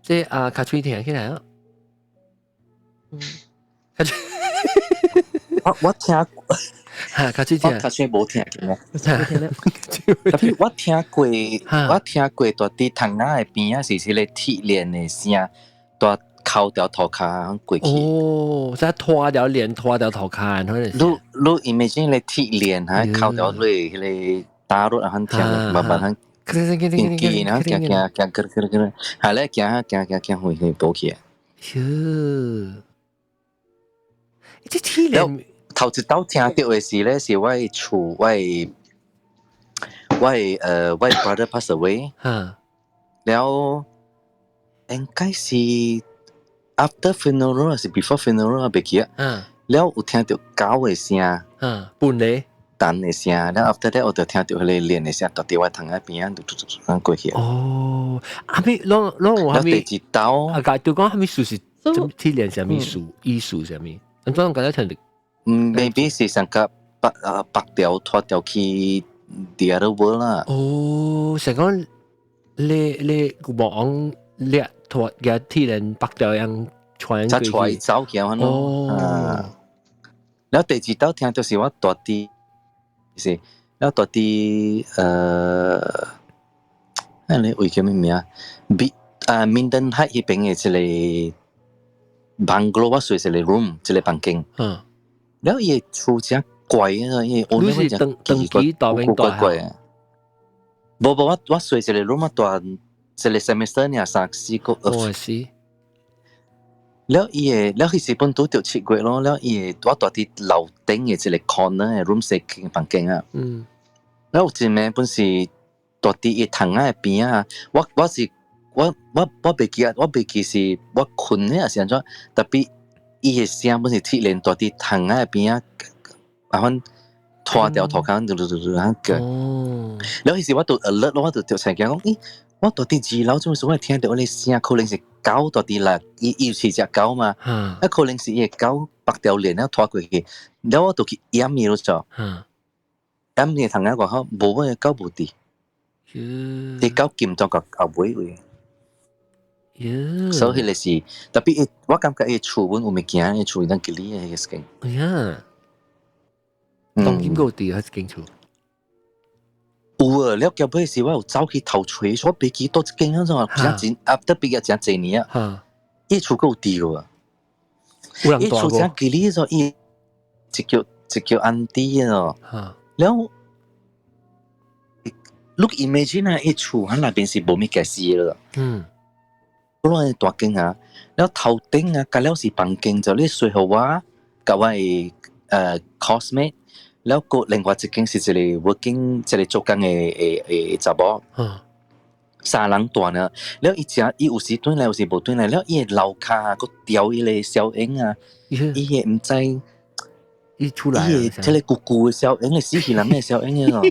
這啊卡喙聽起來啊，卡喙，我聽，嚇，較少聽，較少無聽過。特別我聽過，我聽過蹛佇窗仔的邊仔是這個鐵鏈的聲，蹛扣掉塗跤過去。哦，即係拖掉鏈，拖掉塗跤，可能。你 imagine 咧鐵鏈嚇，扣掉落彼個打落啊，很聽，慢慢很。見見然後行行行，咯咯咯，係咧行行行行去去倒去啊。喲，這鐵鏈頭一道聽著的是咧，是我的厝，我的 brother pass away。了應該是 after funeral 還是 before funeral 袂記啊。了有聽著狗的聲。半咧。等的聲，了 after that 我就聽著彼個鏈的聲，蹛佇我窗仔邊仔，就就就就過去。哦，阿咪攏攏有啥物？第一道，啊，就講啥物事是鐵鏈啥物事，意思啥物？你怎剛才聽著？嗯，maybe 是上個白啊白條拖掉去 the other world 啦。哦，成講你古墓掠拖嘅鐵鏈白條樣傳過去。才走去啊！哦。了第二道聽就是我大弟。是，了蹛佇啊你位叫咩名？B 啊，Minden Heights 彼邊的一個 bungalow，我睡一個 room，一個房間。了伊的厝真怪啊！伊你是登登記大邊怪怪啊！無無，我睡一個 room，我蹛一個 semester 爾三四個。哦是。了伊的，了彼時本拄著7月咯，了伊的我蹛佇樓頂的一個 corner 的 room 踅間房間啊。了有一暝本是蹛佇伊窗仔的邊啊，我我是我我我袂記啊，我袂記是我睏咧還是按怎，特別伊的聲本是鐵鏈蹛佇窗仔的邊啊，啊款拖掉塗跤，嘟嘟嘟嘟啊個。了彼時我就 alert 咯，我就著醒講，咦，我蹛佇二樓，做咩事我會聽著彼個聲，可能是狗蹛佇內，伊有飼隻狗嘛，啊可能是伊的狗縛條鏈了拖過去，了我就去掩伊咯就，掩伊窗仔外口，無我的狗無佇，伊狗禁咗個後尾位。所以彼個是特別，我感覺伊厝阮有物件，伊厝當吉利的彼個間。哎呀，當今個佇彼間厝。有啊，了後尾時我有走去頭揣，我袂記佗一間啊，怎真真啊，特別啊，真濟年啊。伊厝閣有佇無啊？伊厝真吉利咗，伊一叫一叫 auntie 哦。了，你 imagine 啊，伊厝喺內邊是無物件事咯。我攏大間啊，了頭頂啊，隔了是房間，就你睡予我，佮我的coursemate。了個另外一間是一個 working 一個做工的查某，三人蹛呢。了伊食伊有時轉來，有時無轉來。了伊的樓跤啊，閣調彼個小影啊，伊會毋知，伊出來，伊的這個舊舊的小影，死去人的小影的咯。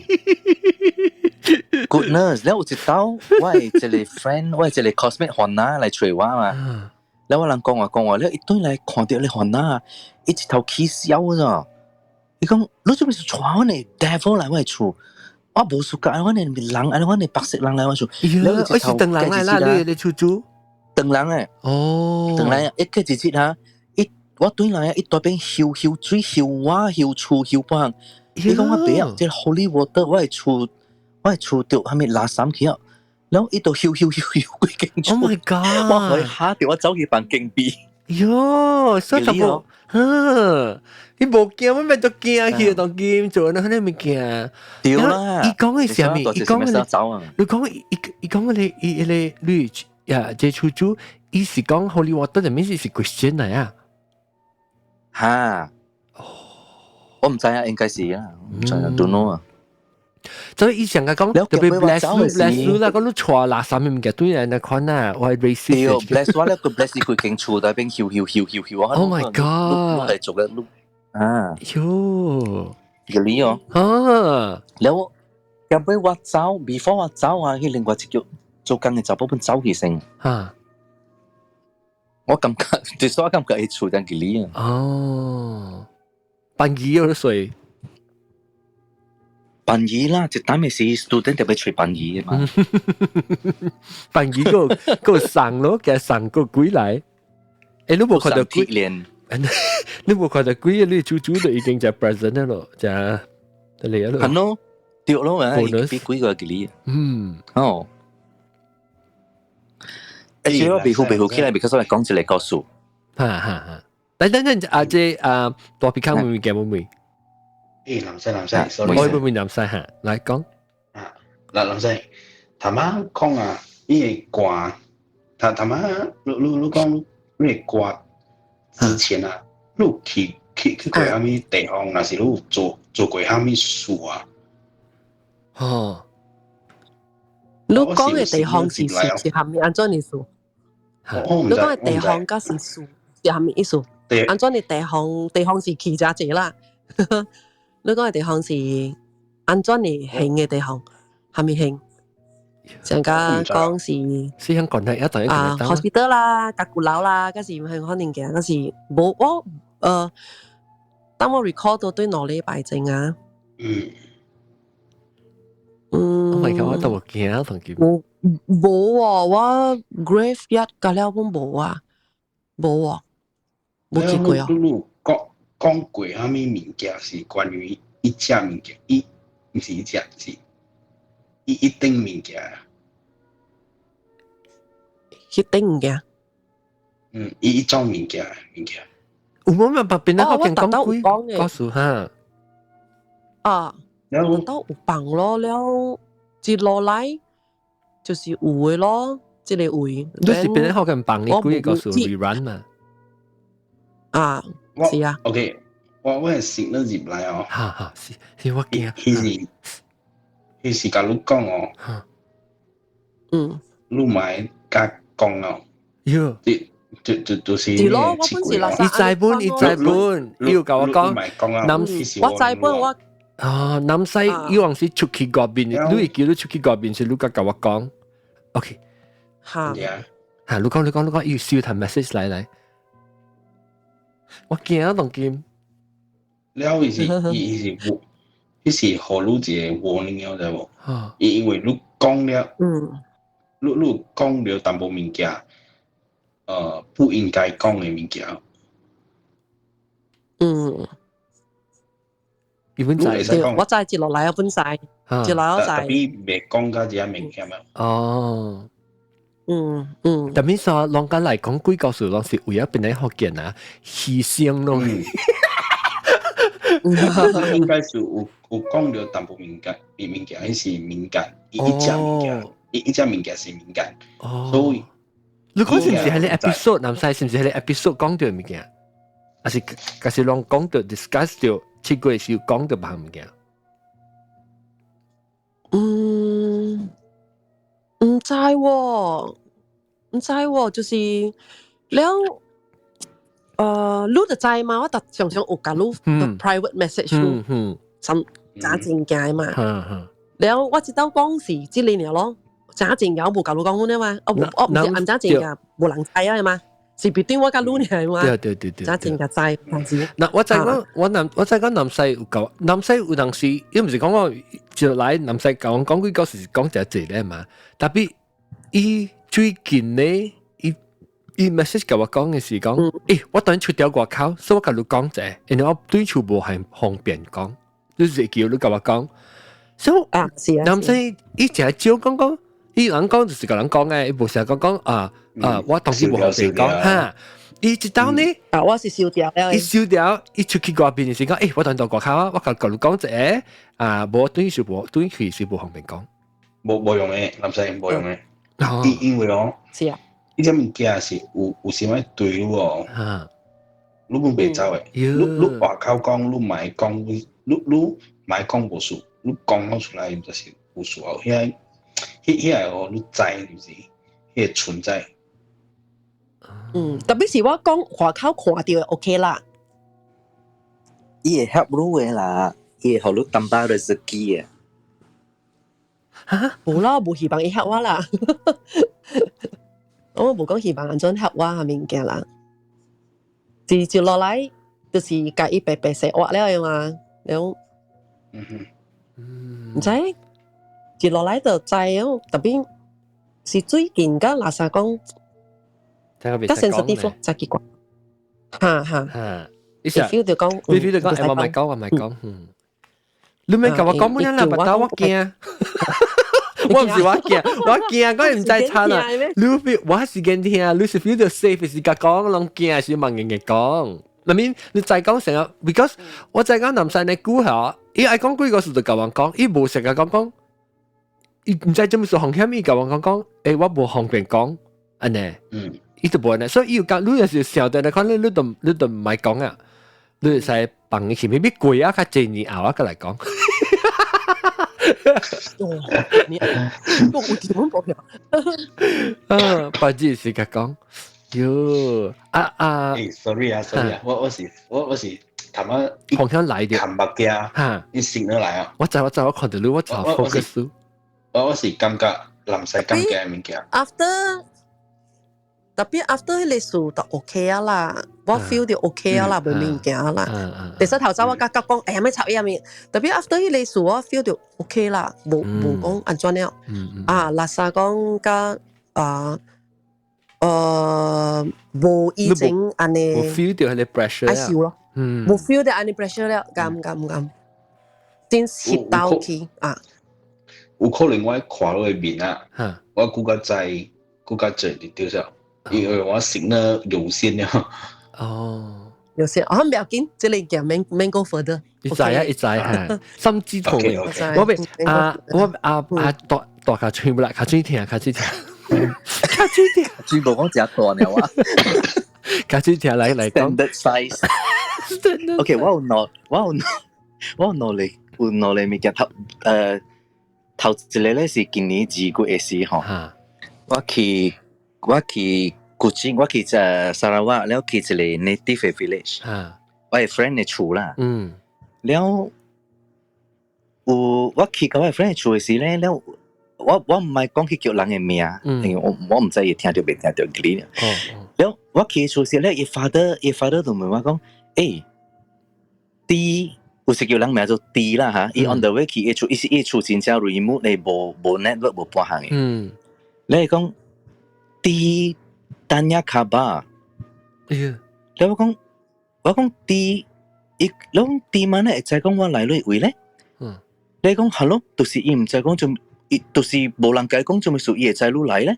Goodness！了有一道，我的一個 friend，我的一個 coursemate 番仔來揣我嘛。了我人講話講話，了伊轉來看著咧番仔，伊一頭起痟咗。伊講你做咩是帶阮的 devil 來我的厝？我無 suka 阮的人，按阮的白色人來我厝。我是唐人來啦，你厝主？唐人誒。哦。唐人一過一日哈，伊我轉來啊，伊大邊泅泅水、泅我、泅厝、泅半項。伊講我袂曉，這個 holy water 我的厝，我的厝著啥物垃圾去啊？然後伊就泅泅泅泅規間厝。 Oh my god！我予伊嚇著，我走去房間避。喲，所以就哼，你無驚，我咪就驚去當今做那那物件。對啦。伊講的是啥物？伊講的，你講伊講的伊伊個你呀，這厝主，伊是講 Holy Water 的意思是 Christian 來啊？哈？我毋知啊，應該是啊，毋知啊，don't know 啊。所以伊上個講特別 bless 你 bless 你啦，講你錯垃圾物件對人來看啊，我係 racist。對，bless 我咧，佢 bless 伊規間厝內邊泅泅泅泅泅。 Oh my god！係做嘅，啊。喲，個理哦。啊，了後尾我走，before 我走啊，彼另外一個做工的查某本走去先。我感覺，就是我感覺伊厝真吉利啊。哦，辦魚有得水。辦魚啦，一單咪是 student 特別揣辦魚的嘛。辦魚個個送咯，給送個鬼來。欸，你無看著鬼？你無看到鬼，你豬豬就已經就 present 咯，就嚟咯。係咯，對咯嘛，比鬼個幾哩。哦。誒，我別好別好起來，because 我講一個故事。哈哈哈。等等陣，阿姐啊，大皮卡會唔會驚會唔會？誒，南西南西，sorry。我會唔會南西嚇？來講。啊，嗱，南西，頭仔講啊，伊會歌，頭頭仔，你你你講你會歌之前啊，你有去過啥物地方，若是你有做過啥物事啊？哦，你講嘅地方是蝦米按怎意思？你講嘅地方佮是事是蝦米意思？按怎嘅地方地方是去遮濟啦。你講嘅地方是按怎嘅型嘅地方？蝦米型？上家講是是香港係一等一啊，hospital 啦，甲舊樓啦，嗰是係可能嘅，嗰是無我當我 record 到對2禮拜前啊。嗯。Oh my god！我都冇驚同佢。冇冇喎，我 graveyard 甲了本無啊，無喎，冇見過啊。你你講講過啥物物件是關於一隻物件，一毋是一隻是一頂物件。一頂物件。嗯，一種物件物件。有冇辦法變得我講講故事哈？啊，都有放咯，了接落來就是有的咯，這個位。你是變得好近放你幾個故事 rerun 嘛？啊，是啊。 OK，我係食咗入來哦。哈哈，是是我驚。彼是共你講哦。你咪甲講哦。喲。就是是咯，我本是垃圾。伊知本，伊知本，伊有共我講。南我知本我。啊，南西伊往時出去外面，你會記得出去外面是你甲共我講。OK。哈。嚇，你講你講你講，伊收條 message 來來。我驚啊，當今。了伊是伊伊是彼是予你一個 warning 了，知無？因為你講了，你講了淡薄物件，不應該講的物件。伊本知，我知接落來我本知，接落來我知。 tapi 袂講到這物件嘛。哦。但係說，攏講來講鬼故事，攏是為咗變來福建啊，犧牲咯。應該是有講到淡薄物件，物件彼是敏感，一隻物件，一隻物件是敏感。所以你講是毋是係你 episode 南西？是毋是係你 episode 講到物件？還是攏講到 discuss 到7月時講到別項物件？嗯，毋知喎，毋知喎，就是了。你就知嘛？我特常常有共你 private message，什真正嘅嘛。了我知道講是這裡爾咯，真正有無共你講阮嘛？哦，我毋是按真正嘅，無人知啊嘛。是別對我共你爾嘛？對對對對。真正嘅知，但是嗱，我知講我南我知講南西有夠，南西有當時，伊毋是講我就來南西講講幾個是講真濟咧嘛。tapi 伊最近呢？伊 message 共我講嘅是講，我等出掉外口，所以我共你講者，因為我對厝無係方便講，你是叫你共我講，所以啊，是啊，南西伊誠少講講，伊人講就是共人講嘅，伊無成日講講啊啊，我當時無方便講哈，伊一當呢，啊，我是收掉了，伊收掉，伊出去外邊是講，我等到外口啊，我共你講者，啊，無對是無對去是無方便講，無用嘅，南西無用嘅，因為哦，是啊。呢隻物件是有啥物對你哦，你本袂走的，你外口講，你莫講，你莫講無事，你講了出來就是有事哦。遐個哦，你知是毋是？彼個存在。嗯，特別是我講外口看著 OK 啦。伊會 help 你的啦，伊會予你淡薄rezeki 的。哈，無啦，無希望伊 help 我啦。我無講希望按怎 help 我下物件啦。接落來就是共伊白白生活了的嘛，了。毋知接落來就知哦，特別是最近佮垃圾講，較 sensitive 咯，真奇怪。哈哈哈，你 feel 到講，你 feel 到講，我唔係講，我唔係講，嗯，你咪共我講乜嘢啦？不打我驚。我唔是我驚，我驚講唔知差啦。你 feel 我時間聽，你是 feel 到 safe 是甲講，攏驚是問人嘅講。I mean 你再講成日，because 我再講南山的久嚇，伊愛講幾個事就共我講，伊無成日講講，伊毋知做咩事風險，伊共我講講，欸我無方便講，按呢，伊就無按呢，所以伊有講，你若是想到來看，你你都毋愛講啊，你會使放伊去，maybe 過啊較濟年後啊，閣來講。哦，你我有點樣報啊，不只是甲講，喲，啊啊，欸，sorry 啊，sorry 啊，我是頭仔方向來的，看目鏡，哈，你醒咗來啊？我知我知，我看到你，我就 focus。我是感覺臨時感覺的物件。 After 特別 after 彼個事就 OK 啊啦，我 feel 到 OK 啊啦，無物件啦。其實頭先我甲甲講，哎呀，咩插伊面，特別 after 彼個事我 feel 到 OK 啦，無無講按怎了。啊，垃圾講甲啊，無以前按呢，無 feel 到彼個 pressure 愛受咯，無 feel 到按呢 pressure 了，敢敢敢，先翕到去啊。有可能我看落面啊，我估較知，估較濟就對咗。因為我識呢有線了。哦，有線，哦，唔要緊，這裡講免免 go further。伊知啊，伊知嚇，心知肚明。我俾啊，我啊啊大大較吹不啦，較水聽，較水聽，較水聽，全部講真大了啊！較水聽來來講。 Standard size。OK，我有兩個物件頭頭一個咧是今年2月的時吼，我去古晉，我去只沙拉瓦，了去一個 native village，我的 friend 的厝啦。了有我去到我的 friend 的厝的時咧，了我毋愛講去叫人的名，因為我毋知伊聽著袂聽著佢。了我去厝時咧，伊 father 伊 father 就問我講，欸，D 有時叫人名做 D 啦嚇，伊 on the way 去伊厝，伊是伊厝真正 remote 咧，無無 network 無半項的。你講 D tanya khabar，哎呀，了我講 D，伊你講 D 嘛咧會知講我來佗位咧？你講 hello，就是伊毋知講做，伊就是無人共伊講做啥物事，伊會知汝來咧。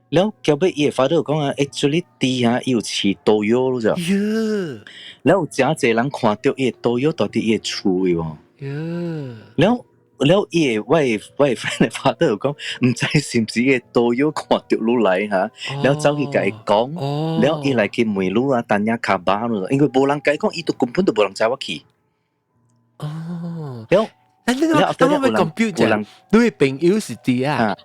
了後尾伊的 father 講啊，actually D 啊，伊有飼多藥咯就。了有誠濟人看著伊的多藥佇伊的厝的喎。了了伊的我的 friend 的 father 講，毋知是毋是伊的多藥看著汝來哈，了走去共伊講，了伊來去問汝啊，tanya khabar 咯，因為無人共伊講，伊都根本都無人知我去。了，你等我咪 compute 者，你的朋友是 D 啊？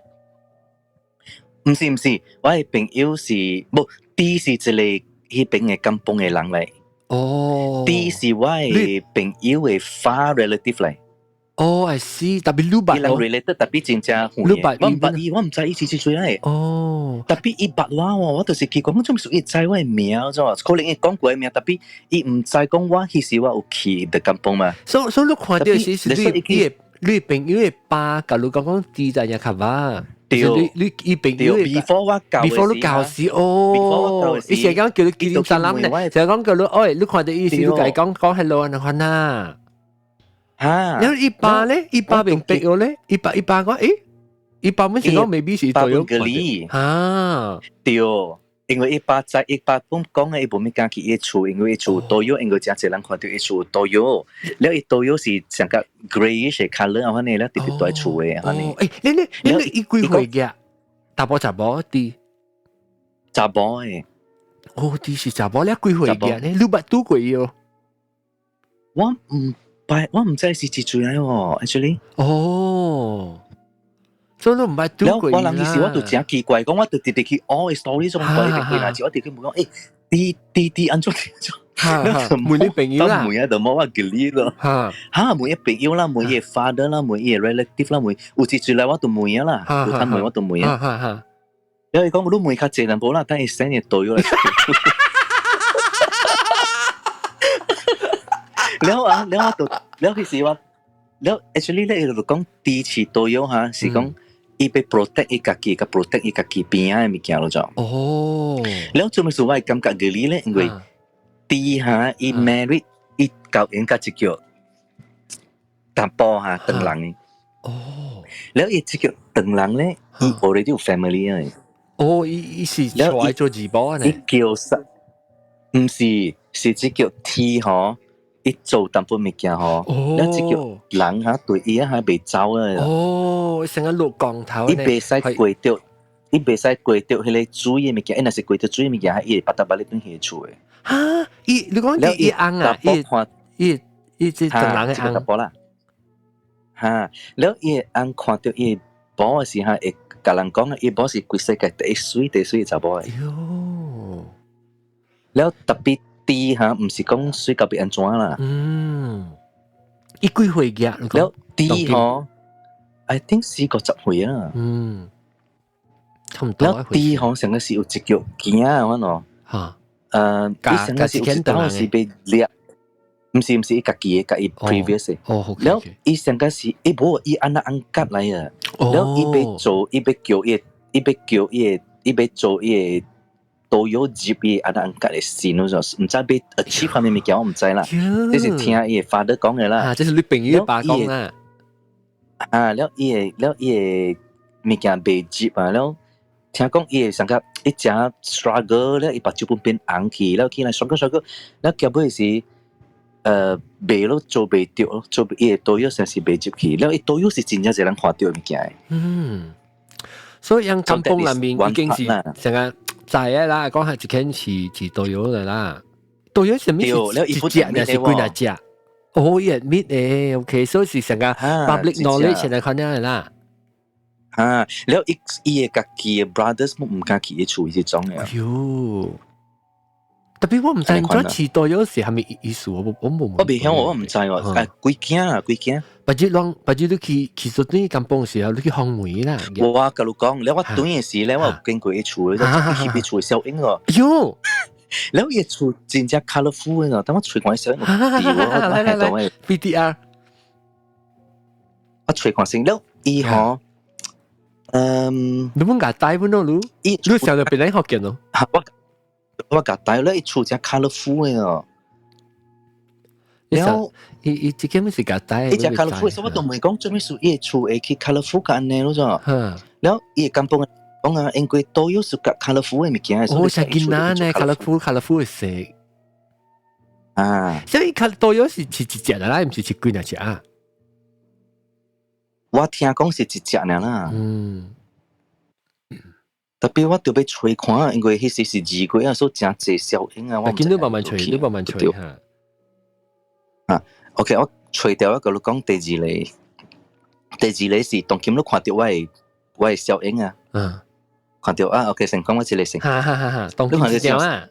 毋是毋是，我的朋友是無 D 是一個彼邊的 kampung 的人來。D 是我的朋友的 far relative 來。哦，I see，特別你捌伊人 related 特別真正遠的，我毋捌伊，我毋知伊是誰來。特別伊捌我喎，我就是奇怪，我做咩事伊知我的名怎？可能伊講過的名，特別伊毋知講我彼時我有去的 kampung 嘛。所以你看著是你朋友的爸，共你講講 D tanya khabar。對，你伊朋友，before 我教，before 你教時哦，伊成日講叫你記念 salam 咧，成日講叫你，哎，你看著伊時，你共伊講講 hello 按呢款啊。哈，然後伊爸咧，伊爸明白咗咧，伊爸講，誒，伊爸本是講 maybe 是對咗，哈，對，因為伊爸知伊爸本講的，伊無物敢去伊厝，因為伊厝都有，因為誠濟人看著伊厝都有，了伊都有是成個 greyish colour 啊，反正了直直蹛厝的，反正。誒，你伊幾歲嘅？查埔查某佇？查某的。哦，佇是查某了幾歲嘅？你捌拄過伊哦？我毋捌，我毋知是幾歲來哦，actually。哦。所以你毋捌拄過伊我人其實我就誠奇怪，講我就直直去學 story 種對對對，我直去問講，欸，佇佇佇按怎怎？問你朋友啦，問啊，就無我記你咯。哈，哈，問伊朋友啦，問伊 father 啦，問伊 relative 啦，問有一次來我就問啊啦，有通問我就問啊。哈哈。因為講你問較濟人無啦，等伊 send 伊導遊來。了啊，了我就了彼時我了 actually 咧，伊就講支持導遊哈，是講。伊欲 protect 伊家己，共 protect 伊家己邊仔的物件咯就。哦。了做啥物事我會感覺個你咧，因為 D 哈，伊 married 伊交應該一叫淡薄哈，長人嘅。了伊這個長人咧，伊 already 有 family 啊。哦，伊伊是出來做直播呢？伊叫啥？毋是，是這叫 T 吼，伊做淡薄物件吼，了這叫人哈對伊啊還袂走啊。哦，成個落降頭。伊袂使過著，伊袂使過著彼個水的物件，伊若是過著水的物件，伊會巴達巴咧轉去厝的。哈！伊你講伊伊翁啊，伊伊伊這長人的翁啦。哈！了伊的翁看著伊某的時候，會共人講啊，伊某是規世界第一媠第一媠的查某的。喲！了特別低哈，毋是講媠到欲按怎啦。伊幾歲嘅？了低吼，I think 40-50歲啊。差唔多。了低吼，上個是有一腳囝啊，我喏。伊上個是有一當時被掠，毋是毋是伊家己的，共伊 previous 的。了伊上個是伊無伊按那按夾來啊。了伊欲做，伊欲叫伊，伊欲叫伊，伊欲做伊的都有入伊按那按夾的心，咯，毋知欲 achieve 啥物物件，我毋知啦。這是聽伊的 father 講的啦。啊，這是你朋友爸講啦。啊，了伊的了伊的物件袂入啊，了聽講伊會上個伊誠 struggle 了，伊目睭本變紅去，了起來 struggle struggle，了結尾是袂咯，做袂著咯，做伊的導遊算是袂入去，了伊導遊是真正一人看著物件的。嗯，所以樣甘榜內面已經是成個知的啦，講係一間是是導遊的啦。導遊啥物是一隻，還是幾若隻？哦，伊 admit 誒，OK，所以是成個 public knowledge 來看的啦。啊，了伊伊的家己的 brothers 毋敢去伊厝彼種的。哎喲，特別我毋知怎飼導遊是啥物意思，我我無。我袂曉，我毋知喎。誒，幾驚啊，幾驚。別日攏，別日你去去說你甘榜時候，你去訪梅啦。我共你講，了我轉的時咧，我有經過伊厝，去伊厝小影咯。喲，了伊厝真正 colourful 的咯，等我揣看小影，來來來，BDR，我揣看先，了伊吼。你冇共帶本咯，你？伊你上到別人學見咯。我我共帶了，伊厝真 colourful 的哦。了，伊伊這間是共帶。伊真 colourful，所以我都問講做咩事，伊厝會去 colourful 甲按呢咯啫。了，伊甘榜講啊，因為都有是較 colourful 的物件。哦，像囡仔呢，colourful colourful 的色。啊，所以較多有是是一隻啦，毋是一幾若隻啊？我聽講是一隻爾啦。特別我著欲揣看，因為彼時是2月啊，所以誠濟小影啊。我見你慢慢揣，你慢慢揣嚇。啊，OK，我揣著我共你講第二個，第二個是當今你看著我的小影啊。看著啊，OK，先講我這個先。哈哈哈哈，當今這條啊。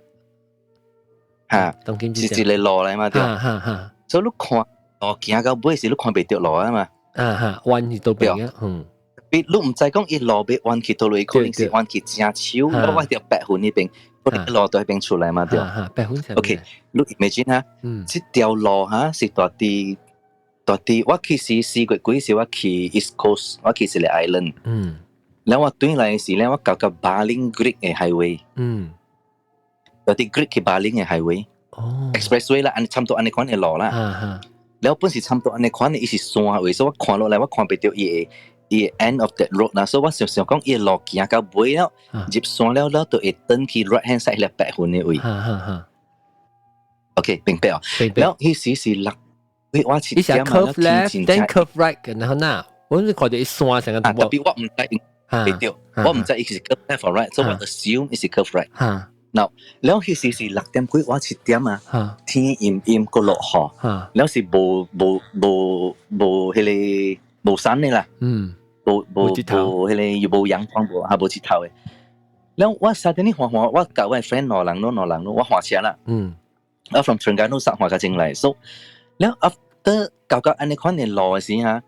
嚇，當今是一個路來嘛對。哈哈哈。所以你看路行到尾時，你看袂著路啊嘛。啊哈，彎去佗邊啊，嗯。你毋知講伊路欲彎去佗落，可能是彎去正手，我佇白雲彼邊，路佇彼邊出來嘛對。白雲 OK，你 imagine 哈，這條路哈是蹛佇蹛佇，我其實4月幾時我去 East Coast，我去一個 island。然後我轉來時咧，我到到 Baling Gerik 的 highway。蹛佇 Gerik 去 Baling 的 highway。Expressway 啦，按呢差毋多按呢款的路啦。了本是差毋多按呢款的，伊是山位，所以我看落來，我看袂著伊的伊的 end of that road 啦，所以我想想講，伊的路行到尾了，入山了了，就會轉去 right hand side 彼白雲的位。OK，明白哦。了彼時是六，我7點啊，curve left，then curve right，然後呢，我是看著伊山成個。啊，特別我毋知袂著，我毋知伊是 curve left or right，所以我 assume 伊是 curve right。嗱，了彼時是6點幾，我7點啊，天陰陰，閣落雨，了是無無無無彼個無山的啦。無無無彼個又無陽光無啊無日頭的。了我沙頂你看看，我共我 friend 兩人咯兩人咯，我駛車啦。我 from terengganu 駛駛較前來，所以了 after 到到按呢款的路的時哈，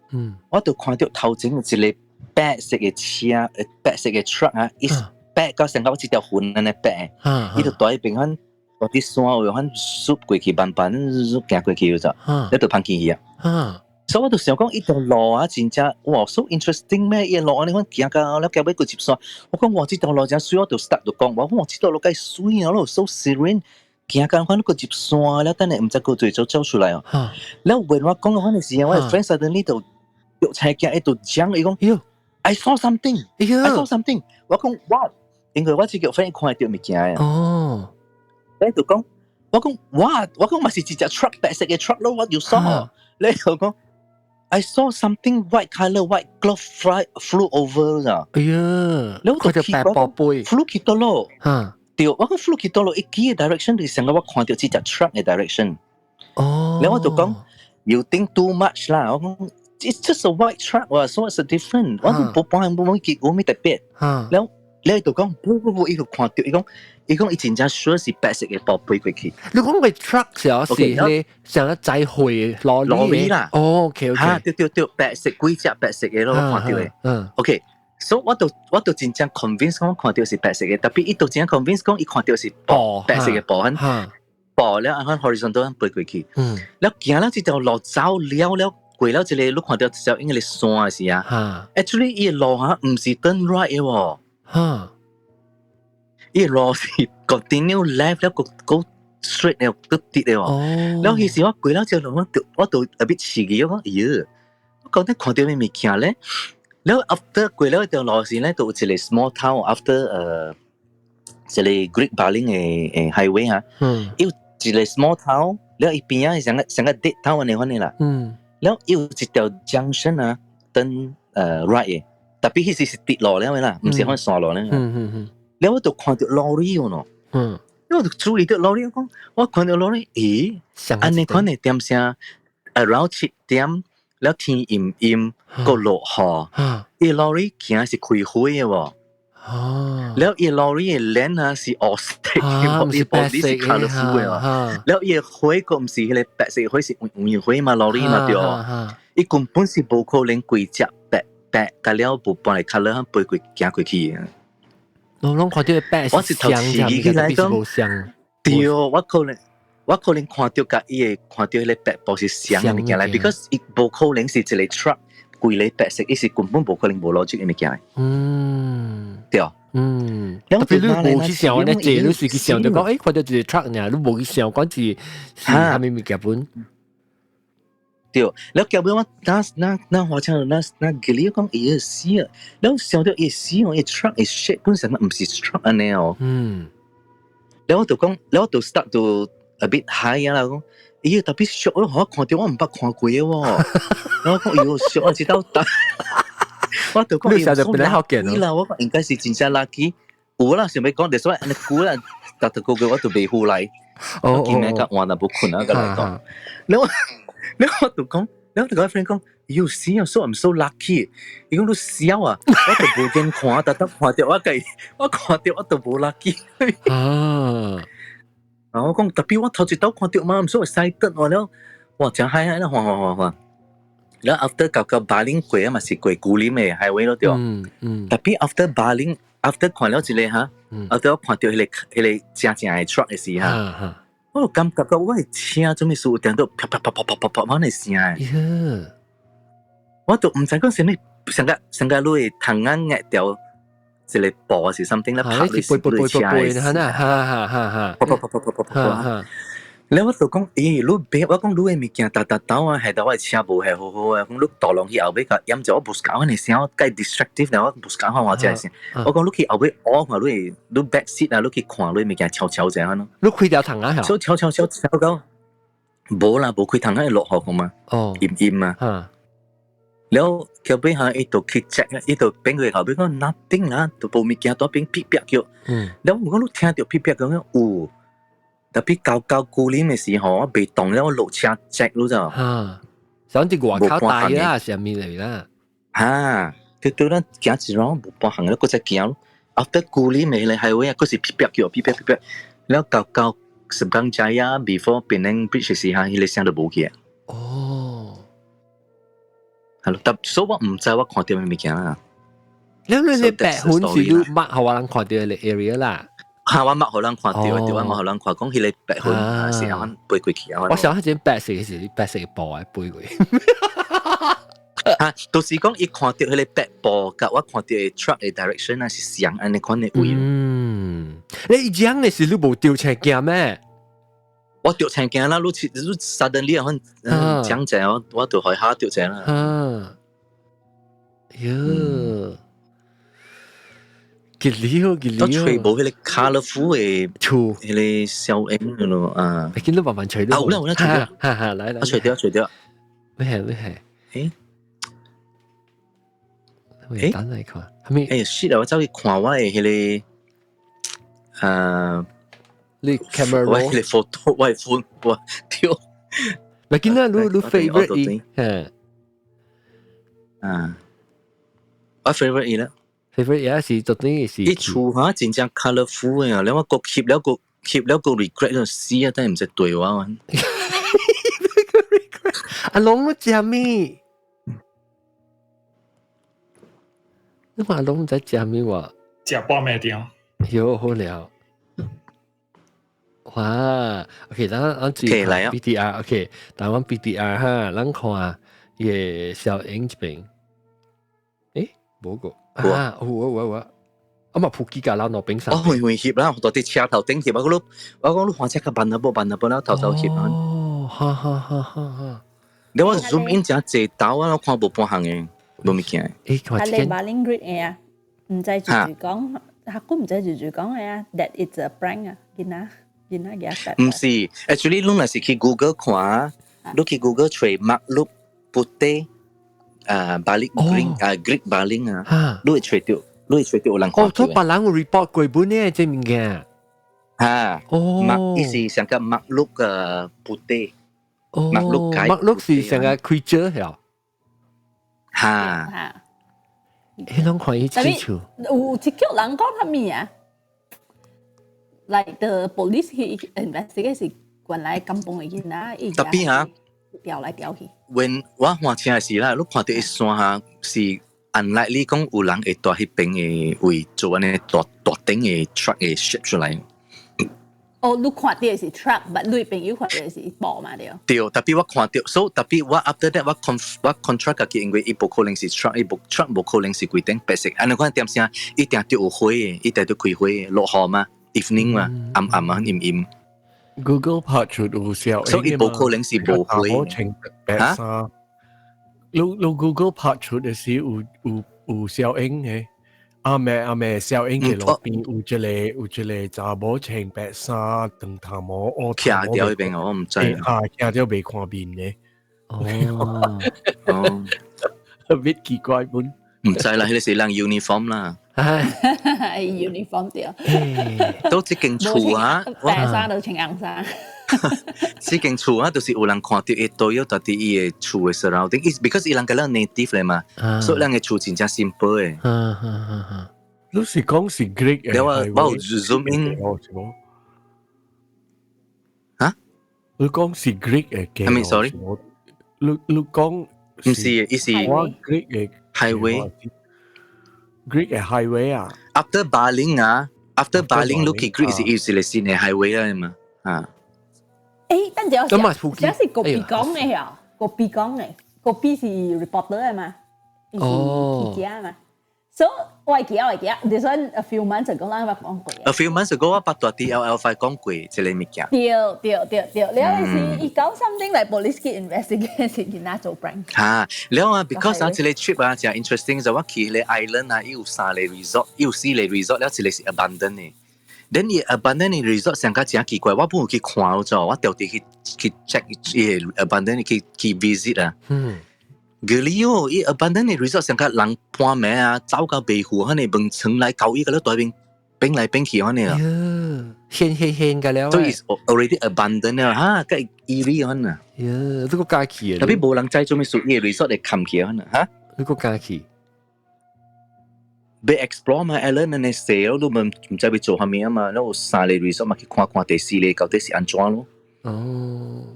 我就看著頭前有一個白色的車，白色的 truck 啊，伊白到成個一條雲按呢白，伊就蹛彼邊款蹛佇山位款縮過去，慢慢行過去就，你就芳去去啊。所以我就想講，伊條路啊，真正哇，so interesting 咩？伊路按呢款行到了結尾閣入山，我講哇，這條路真媠，我就 start 就講，我講哇，這條路介媠啊，咯，so serene，行緊看你個入山了，等下毋知個最早走出來哦。了問我講嗰陣時，我 friend suddenly 就著青驚，伊就講伊講，I saw something，I saw something。我講 what？因為我這個 friend 看到物件。你就講，我講 what？我講嘛是一隻 truck 白色嘅 truck 咯，what you saw？你就講 I saw something white color white cloth fly flew over 咋？哎呀，你看到白布杯 flew 去佗落？對，我講 flew 去佗落，伊記嘅 direction 就是成個我看到這隻 truck 嘅 direction。然後我就講，you think too much 啦。我講 it's just a white truck 喎，so what's the difference？我都無幫冇冇結冇咩特別。然後你就講不不不，伊就看到，伊講伊講伊真正 sure 是白色嘅布飛過去。你講個 truck 時候是你上一載貨羅 lorry 啦。哦，OK OK。嚇，對對對，白色幾隻白色嘅咯，我看到嘅。OK，所以我就真正 convince 講看到是白色嘅，特別伊就真正 convince 講伊看到是布白色嘅布，布了按 horizontal 飛過去。了行了這條路走了了過了一個，你看到一條應該是山的時啊。Actually，伊的路哈毋是 turn right 的喎。伊路是 continue left 了個 go straight 了個直的喎。了彼時我過了這路，我就特別刺激，我講哎呀，我講你看到咩物件咧？了 after 過了一條路時咧，就有一個 small town after 一個 Great Baling 的 highway 哈。有一個 small town，了伊邊仔是像個 dead town 按呢款的啦。了有一條 junction 啊，turn right 的，特別彼時是直路了的啦，毋是講山路了。了我就看到 lorry 喏。我就注意到 lorry，講我看到 lorry，咦，按呢款的點聲，around 7點，了天陰陰，閣落雨，伊 lorry 行是開火的喎。了伊 lorry 的輪啊是黑色的，伊 body 是 colourful 的喎。了伊的火閣毋是彼個白色的火，是黃黃火嘛，lorry 嘛對。伊根本是無可能規隻白白，甲了無半個 colour 飛過行過去。我攏看到白我是頭刺起來講，對，我可能看到佮伊會看到彼個白布是相的物件來，because 伊無可能是一個 truck 規個白色，伊是根本無可能無邏輯的物件。對。特別你無去想，你這你是去想就講，看到一個 truck 呢，你無去想講是啥物物件本。對，了後尾我那那那我聽那那記你講伊會死啊，了想到伊死哦，伊 truck 的 shape 本身毋是 truck 按呢哦。了我就講，了我就 start to a bit high 啊啦，講，伊特別熟咯，我看到我毋捌看過的喎。我講，哎喲，熟啊，知道但，我就講，你想就變得好見啦，我講應該是真正 lucky，有啦，想欲講，就是按呢久啦，逐逐個月我就袂赴來。我今日甲換若無困啊，佮來講，了我。了我就講，了我就佮 friend 講，喲死啊，so I'm so lucky。伊講你痟啊，我就無見看，特特看到我計，我看到我就無 lucky。啊，我講特別我頭一道看到嘛，I'm so excited 我了，哇，真嗨嗨啦，嘩嘩嘩嘩。然後 after 到到巴林過啊嘛是過古林的 highway 咯對。特別 after 巴林，after 看了一個哈，after 我看到彼個正正的 truck 的時哈。我就感覺到我的車做咩事有聽到啪啪啪啪啪啪啪按呢聲的，我就毋知講啥物，上個上個你的窗仔壓掉一個布是 something 咧拍你你車的，哈哈哈哈，啪啪啪啪啪啪啪。了我就講，咦，你別我講你的物件沓沓倒啊，害到我的車無係好好啊，講你導廊去後尾共掩住，我無喜歡的聲，我介 distractive 了，我無喜歡我這個聲。我講你去後尾學看你，你 back seat 啊，你去看你物件悄悄這樣咯。你開條窗仔？所以悄悄悄悄到，無啦，無開窗仔會落雨個嘛。陰陰啊。了後尾哈，伊就去 check，伊就變過後尾講 nothing 啦，就無物件佇邊噼啪叫。了我講你聽著噼啪叫有。特別到到古林的時候，我袂動了，我落車 check 你知無？哈，想佇外口大啦，啥物嚟啦？哈，對對咱行一 round 無半項了，閣再行。After 古林的彼個 highway 啊，閣是噼啪叫，噼啪噼啪。了到到 Seberang Jaya before Penang Bridge 時哈，彼個聲就無去啊。係咯，但所以我毋知我看著啥物件啦。你你你白雲是你捌予我人看著的 area 啦？哈，我捌予人看著，對，我捌予人看，講彼個白雲是按飛過去啊。我想彼陣白色是白色的布來飛過去。哈，就是講伊看著彼個白布，佮我看著的 truck 的 direction 啊是相按呢款的位。你講的是你無著青驚咩？我著青驚啦，你你 suddenly 可能講者，我就開下著青啦。啊，喲，結了結了。都吹無彼個 colourful 的厝，彼個小影咯啊。你見到慢慢吹啊，有啦有啦，吹掉，哈哈，來來，我吹掉吹掉。咩係咩係？誒，誒，等嚟看，係咪？誒，shit 啊！我走去看我的彼個，你 camera 我彼個 photo，我的 phone，我掉。咪見到你你 favorite 伊，啊，我 favorite 伊啦。 favorite 也是昨天是。伊厝哈真正 colourful 的啊！了我閣翕了閣翕了閣 regret 了死啊！但係毋知對我。阿龍你食咩？你話龍在食咩話？食半暝點。喲好了。哇，OK，咱咱注意 BTR，OK，台灣 BTR 哈，咱看伊个小影這邊，誒，無個，啊，有有有有，啊嘛普吉甲咱路邊上。我會會翕啦，佇佇車頭頂翕啊！我講我講你換車較慢啊，無慢啊，無啦，頭頭翕啊。哦，哈哈哈哈哈。你我 zoom in 誠濟兜啊，我看無半項的，無物件。誒，啊，你馬林 great 的啊，毋知住住講，阿姑毋知住住講的啊，that it's a prank 啊，囡仔。毋是，actually 你若是去 Google 看，你去 Google 揣 Makluk Puteh 啊，Balik Green 啊，Greek Baling 啊，你會揣著，你會揣著有人看。哦，都別人有 report 過本呢，這物件。嚇，哦，伊是上個 Makluk 嘅 Puteh，哦，Makluk 解，Makluk 是上個 creature 係。嚇。嚇。彼攏看伊清楚。有一叫人講啥物啊？Like the police 去 investigate 是原來甘榜的囡仔，特別啊，調來調去。 When 我換車時啦，你看著彼山哈是 unlikely 講有人會蹛彼邊的位做按呢大大頂的 truck 的 shape 出來。哦，你看著的是 truck，but 你朋友看著的是布嘛對？對，特別我看著，所以特別我 after that 我 con 我 contract 家己，因為伊無可能是 truck，伊無 truck 無可能是規頂白色。按呢款點聲，一定著有火的，一定著開火的，落雨嘛，evening 嘛，暗暗啊，陰陰。 Google 拍出有小所以無可能是無火。穿白衫。你你 Google 拍出的是有有有小影的，阿妹阿妹小影嘅路邊有一個有一個查某穿白衫，長頭毛，烏徛佇彼邊我毋知。啊，徛佇袂看面的。哦，哦，特別奇怪本。毋知啦，彼個是人 uniform 啦。 uniform 對。都這間厝啊，白衫就穿紅衫。這間厝啊，就是有人看著伊都有佇伊的厝的 surrounding，because 伊人佮咱 native 咧嘛，所以人的厝真正 simple 的。你是講是 Greek 的？我我有 zoom in。嚇？你講是 Greek 的？係咪？Sorry。你你講毋是，伊是我 Greek 的 highway。 Greek 的 highway 啊。 After Baling 啊，After Baling 你去 Greek 是伊是個新的 highway 啦嘛，啊。誒，等陣我這是國賓講的呀，國賓講的，國賓是 reporter 的嘛，伊是記者嘛。So 我會記得，我會記得，this one a few months ago 咱捌講過。 A few months ago 我捌佇 DLL5 講過這個物件。對對對對，了是伊講 something like police 去 investigate 是囡仔做 prank。嚇，了啊，because 啊，這個 trip 啊，真 interesting 就我去彼個 island 啊，伊有三個 resort，伊有四個 resort，了一個是 abandoned 的。then 伊 abandoned 的 resort 上較真奇怪，我本有去看咗，我特地去去 check 伊個 abandoned 去去 visit 啊。佢哩哦，伊 abandoned 的 resort 上較人半暝啊，走到袂赴，可能門窗來交伊個咧大邊變來變去可能啊。現現現個了。所以 already abandoned 了哈，較 eerie 可能。呀，這個敢去特別無人知做咩事，伊個 resort 會冚起可能哈。你閣敢去？欲 explore 嘛，island 按呢細咯，你們毋知欲做啥物啊嘛，แล้ว有三個 resort 嘛去看看第四個到底是按怎咯。哦，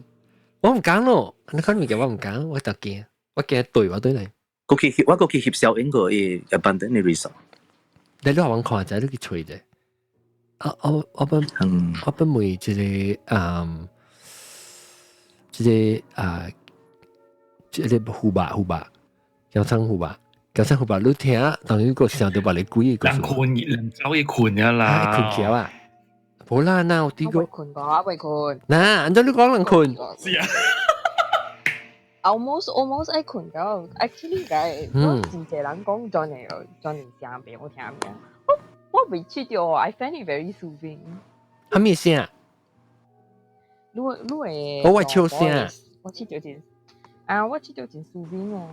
我毋敢咯，你看物件我毋敢，我就驚，我驚對我對嚟。我去我閣去翕小影個伊 abandoned resort。你你互阮看者，你去揣者。啊，我我本我本問這個嗯，這個啊，這個湖吧湖吧，交倉湖吧。交倉湖吧，你聽，當然個想著別個鬼人困人走去困啊啦，困起啊，無啦，那有啲個。我困過，我未困。嗱，按照你講人困。是啊。 Almost 愛困咗，actually 嘅，我真濟人講 Johnny Johnny 聲袂好聽咩？我未試著，I find it very soothing。啥物聲？你你會？我笑聲。我試著真，啊，我試著真 soothing 哦。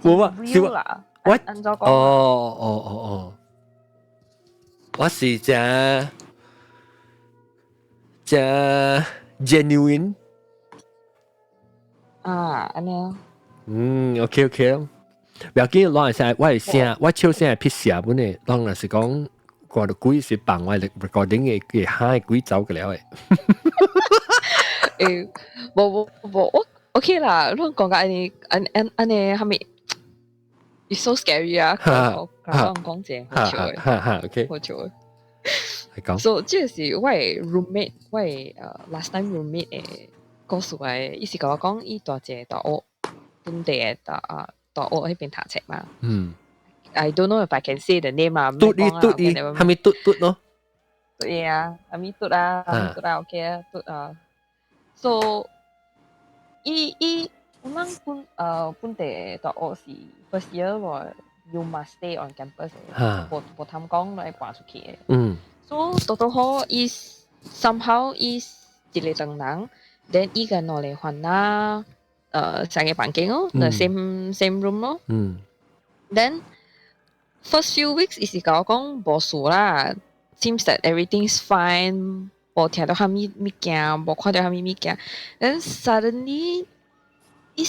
冇啊，是我我哦哦哦哦，我是真真 genuine。啊，按呢。嗯，OK OK，不要緊，攏係聲，我係聲，我笑聲係撇聲本嘅，當然是講過到鬼是放我 recording 嘅，嘅喊鬼走嘅了嘅。誒，無無無，我 OK 啦，你講甲按呢按按按呢，係咪？It's so scary 啊！我講講正好笑嘅，哈哈，OK，好笑嘅。係講。 So 這個是我的 roommate，我的last time roommate 的故事來，伊是共我講，伊蹛一個大學本地的大啊大學彼邊讀冊嘛。I don't know if I can say the name 啊。嘟你嘟你，係咪嘟嘟咯？對啊，係咪嘟啊？係咪嘟啊？OK 啊，嘟啊。So 伊伊我們本地大學是 first year 喎，you must stay on campus 嘅，無無通講來搬出去嘅。So 拄拄好，伊 somehow 伊一個唐人，then 伊共兩个番仔，仝個房間哦，the same room 咯。Then first few weeks 伊是共我講無事啦，seems that everything's fine，無聽著啥物物件，無看著啥物物件。Then suddenly 伊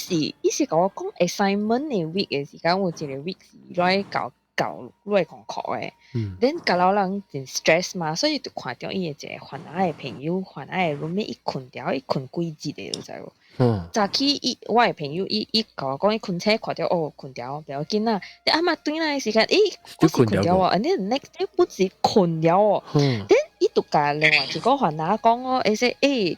是共我講 assignment 的 week 的時間，有一個 week 是來交交來功課的。Then 甲老人真 stress 嘛，所以就看著伊的一個番仔的朋友，番仔的 roommate 伊睏著，伊睏幾日的，你知無？早起伊我的朋友伊伊共我講伊睏醒看著哦睏著，不要緊啦。你阿媽轉來的時間，咦，閣是睏著哦，and then next day 不是睏著哦。Then 伊就共另外一個番仔講哦，伊說欸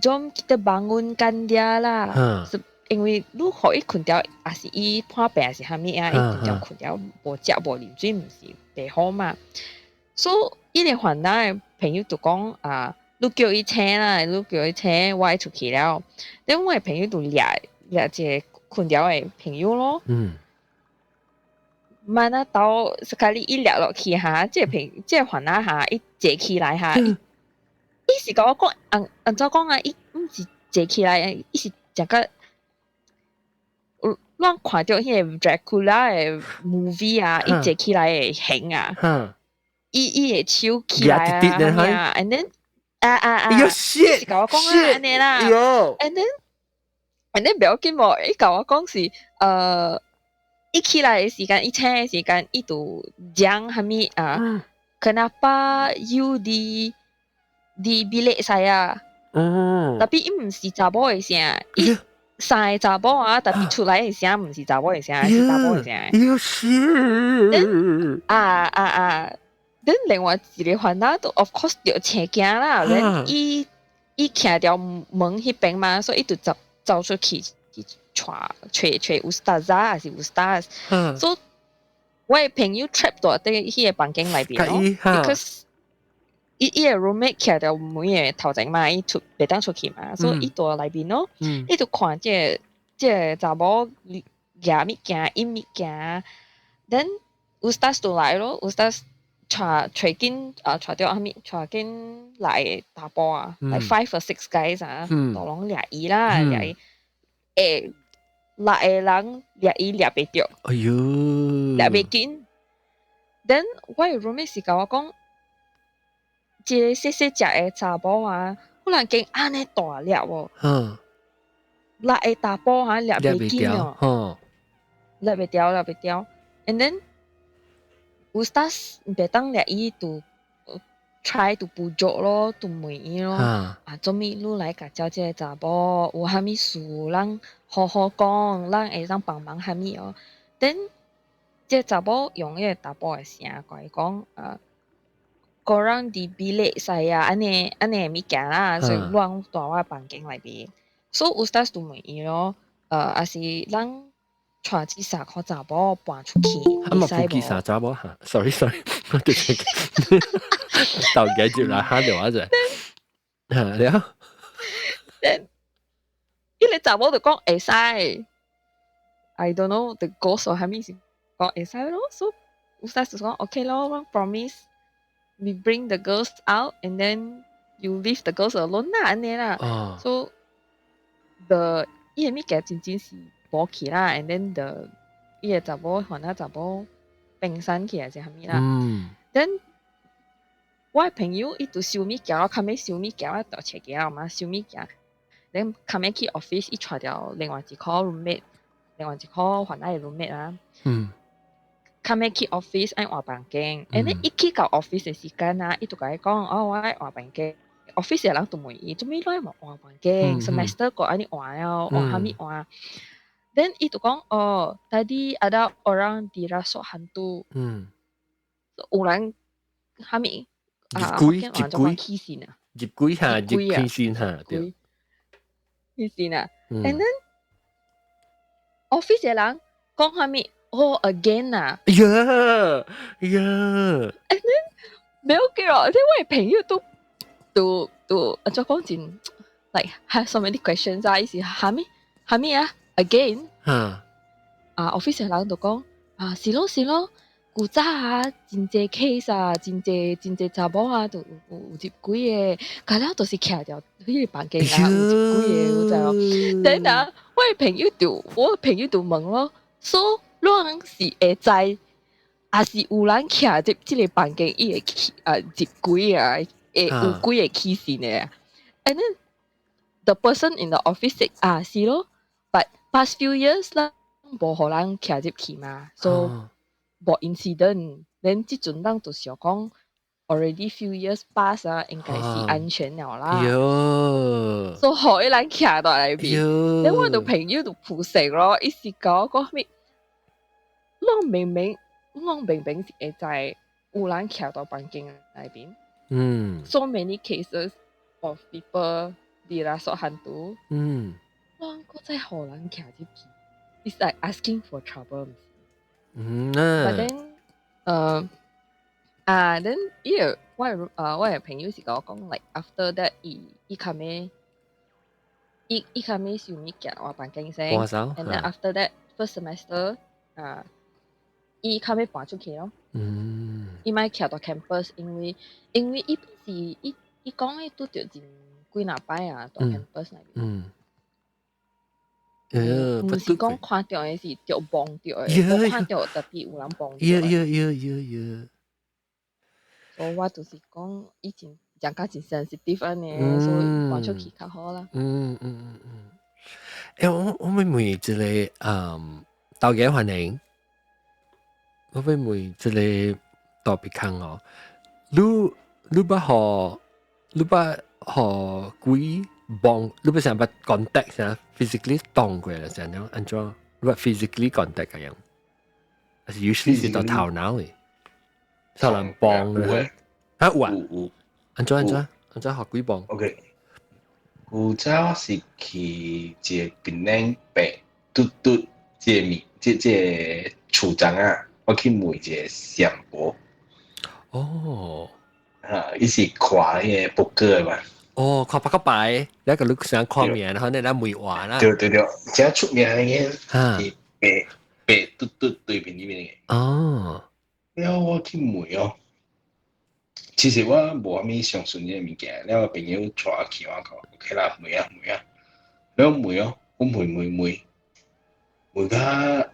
，jom kita bangunkan dia 啦，因為你予伊睏著，也是伊破病，還是啥物啊？伊睏著睏著無食無啉水，毋是袂好嘛。所以伊個番仔的朋友就講啊，你叫伊醒啦，你叫伊醒，我愛出去了。then 我的朋友就掠掠一個睏著的朋友咯。mana tahu sekali 伊掠落去哈，這個朋這個番仔哈，伊坐起來哈，伊是共我講，按按怎講啊？伊毋是坐起來，伊是食個。咱看著彼個 Dracula 的 movie 啊，伊坐起來的形啊，伊伊的手起來啊，and then 啊啊啊，伊是共我講啊，按呢啦，and then 不要緊無，伊共我講是，伊起來的時間，伊醒的時間，伊就講啥物啊？Kenapa you di di bilik saya？Tapi 伊毋是查某的聲，伊三个查某啊，tapi 出來的聲毋是查某的聲，是查某的聲。喲是。啊啊啊！then 另外一個番仔都 of course 著青驚啦，then 伊伊徛佇門彼邊嘛，所以伊就走走出去去揣揣揣 ustazah 還是 ustaz，所以我的朋友 trap 佇彼個房間內邊咯，because 伊伊個 roommate 徛佇門的頭前嘛，伊出袂當出去嘛，所以伊佇內面咯，伊就看這個這個查某舉物件、飲物件，then ustaz 就來咯，ustaz 帶揣緊啊，帶著啥物，帶緊來查埔啊，like five or six guys 啊，都攏掠伊啦，掠伊，欸，六個人掠伊掠袂著，哎喲，掠袂緊。then 我的 roommate 是共我講，一個細細隻的查某啊，忽然間按呢大粒哦，六個查埔啊，掠袂緊哦，掠袂著，掠袂著，and then ustaz 袂當掠伊就 try to 補助咯，就問伊咯，啊，做物你來共照這個查某，有啥物事咱好好講，咱會當幫忙啥物哦。then 這個查某用彼個查埔的聲共伊講，korang di bilik saya 按呢按呢物件啦，所以亂蹛我房間內面。所以 ustaz 就問伊咯，抑是咱帶這三箍查某搬出去。啊嘛，夫妻三查某嚇，sorry sorry，我對住豆記接來打電話啫。嚇了。 Then 伊個查某就講會使，I don't know the ghost or 啥物是講會使咯，so 有使就講 OK 咯，promise we bring the girls out and then you leave the girls alone 啦，按呢啦。So the 伊個物件真正是無去啦，and then the 伊個查某還那查某病散去還是啥物啦。Then 我的朋友伊就收物件咯，較尾收物件，我就揣件嘛，收物件。then 較尾去 office，伊帶著另外一個 roommate，另外一個番仔的 roommate 啊。較尾去 office 愛換房間，and then 伊去到 office 的時間啊，伊就共伊講，哦，我愛換房間。office 的人就問伊，做咩你愛換房間？semester 個按呢換了，換啥物換？Then 伊就講，哦，tadi ada orang dirasuk hantu。有人啥物啊？入鬼入鬼起線啊！入鬼嚇，入起線嚇，對。起線啊！And then office 的人講啥物？哦，again 啊！呀呀！And then 沒有記咯，即我的朋友都都都按怎講真，like have so many questions 啊！伊是啥物啥物啊？again 啊，office 的人就講啊，是咯是咯，古早啊，真濟 case 啊，真濟真濟查某啊，都有入鬼的，甲了都是徛著彼个房間啊，有入鬼的，有知無？等下我的朋友就問咯，so 你人是會知，抑是有人徛佇這个房間，伊會起啊入鬼啊，會有鬼會起身的。And then the person in the office said 啊，是咯，but past few years 啦，無予人徛入去嘛，so 無 incident。then 這陣人就想講，already few years pass 啊，應該是安全了啦。所以予人徛佇內邊，then 我的朋友就撲成咯，伊是講講咩？我明明是會知有人徛佇房間內邊。So many cases of people dirasuk hantu。我閣再予人徛入去，It's like asking for trouble。But then，啊，then 伊個我的朋友是共我講，like after that，伊較尾，伊較尾收物件換房間先，and then after that first semester，啊，伊較尾搬出去咯。伊莫徛佇 campus，因為伊本是伊講伊拄著真幾若擺啊，佇 campus 內面。毋是講看著的是著摸著的，無看著 tapi 有人摸著。呀呀呀呀呀！所以我就是講以前人較真 sensitive 按呢，所以搬出去較好啦。嗯嗯嗯嗯。欸，我欲問一个，大家歡迎。我欲問一个 topic 哦，你捌予鬼幫，你捌啥捌 contact 啥 physically 當過啦，啥樣按怎？你捌 physically contact 個樣？還是 usually 是到頭腦的，受人幫嘅。啊有啊，有。按怎按怎按怎予鬼幫？OK，古早是去一个檳榔白嘟嘟，這個物，這個厝長啊，我去問一個相婆。啊，伊是看彼个撲克的嘛。哦，看撲克牌，你個你想看名，然後你來問話啦。對對對，真出名的是白白嘟嘟對面裡面的。了我去問哦，其實我無啥物相信這个物件，了我朋友帶我去，我講 OK 啦，問啊問啊，了問哦，我問問問，問甲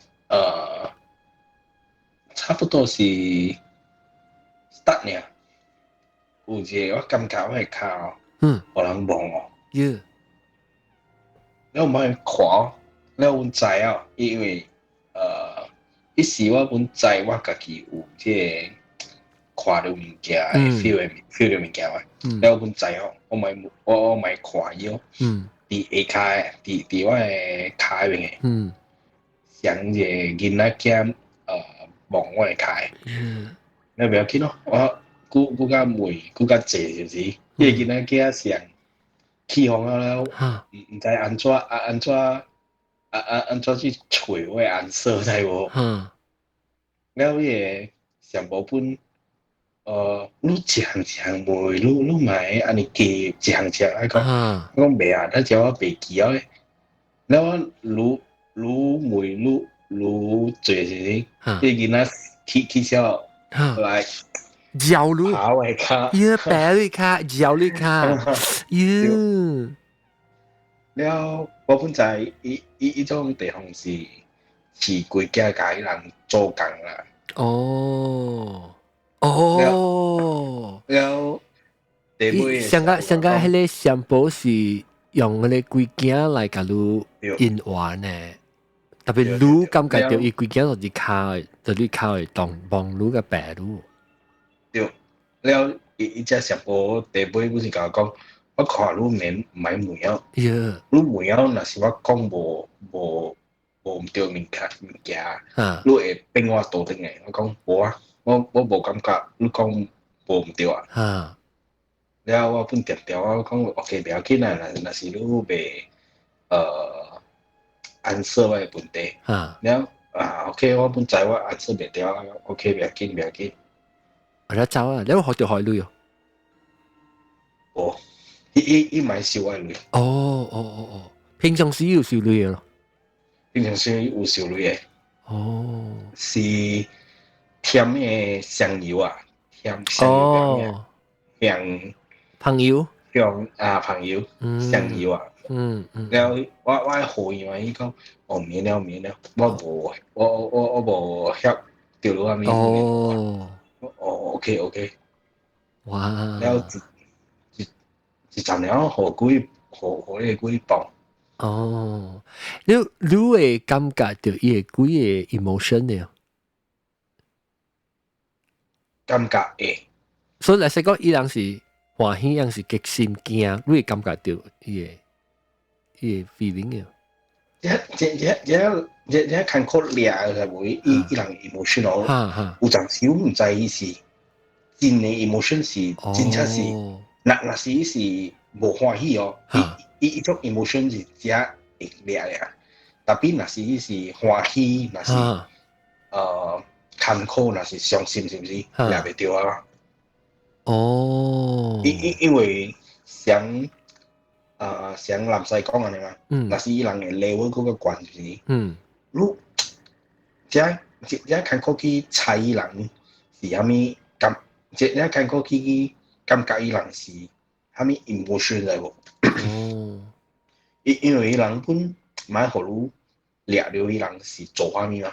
差不多是 start 爾，有一個我感覺我的跤有人摸我。了我欲看，了阮知哦，因為彼時我本知我家己有這個看著物件，feel 的 feel 著物件嘛。了我本知哦，我欲看伊哦。佇下跤，佇我的跤邊的。像一個囡仔囝摸我的跤。你不要緊咯，我久較問，久較濟就是，彼個囡仔囝上起風了，毋知按怎啊按怎。啊啊按怎去揣我的 answer 知無？了伊個上無本，你一項一項問，你莫按呢加一項一項愛講，我講袂啊，等陣我袂記了。了我愈愈問愈愈濟是是，彼個囡仔起起笑來嚼你，跑我跤，耶，白你跤，嚼你跤，耶。了我本知伊伊伊種地方是飼規囝共伊人做工啦。哦，哦，了第尾上個上個彼个相簿是用彼个規囝來共你引話呢，特別你感覺著伊規囝就是跤，就你跤會當幫你共白你。對，了伊伊隻相簿第尾本是共我講，我看你免毋愛問了，你問了，若是我講無無無毋對物件物件，你會變我倒轉來。我講無啊，我我無感覺你講無毋對啊。了我本定定我講 OK 袂要緊啊，若若是你袂answer 我的問題。了啊 OK，我本知我 answer 袂對啊，OK 袂要緊袂要緊。我了走啊，你有學著海鐳哦？無，伊伊伊毋收我鐳。哦哦哦哦，平常時有收鐳的咯？平常時有收鐳的。哦，是添的香油啊，添香油香朋友，香啊朋友，香油啊。了我我好伊嘛，伊講哦免了免了，我無我我我無遐著落啥物。哦。哦，OK OK。哇！了一一一站了，予幾予予彼個幾磅。哦，你你會感覺著伊個幾个 emotion 呢？感覺會。所以來說講，伊人是歡喜，抑是激心驚，你會感覺著伊個伊個 feeling 嘅。這這這這這這艱苦掠的無伊伊人 emotion 哦，有陣時我毋知伊是真的 emotion 是真正是，若若是伊是無歡喜哦，伊伊伊種 emotion 是真會掠的，特別若是伊是歡喜，若是艱苦，若是傷心，是毋是掠袂著啊？哦，因因因為像像南西講按呢嘛，若是伊人的 level 閣較懸，是毋是？你這這這艱苦去猜伊人是啥物感，這這艱苦去感覺伊人是啥物 emotion 知無？哦，因因為伊人本莫予你掠著伊人是做啥物嘛。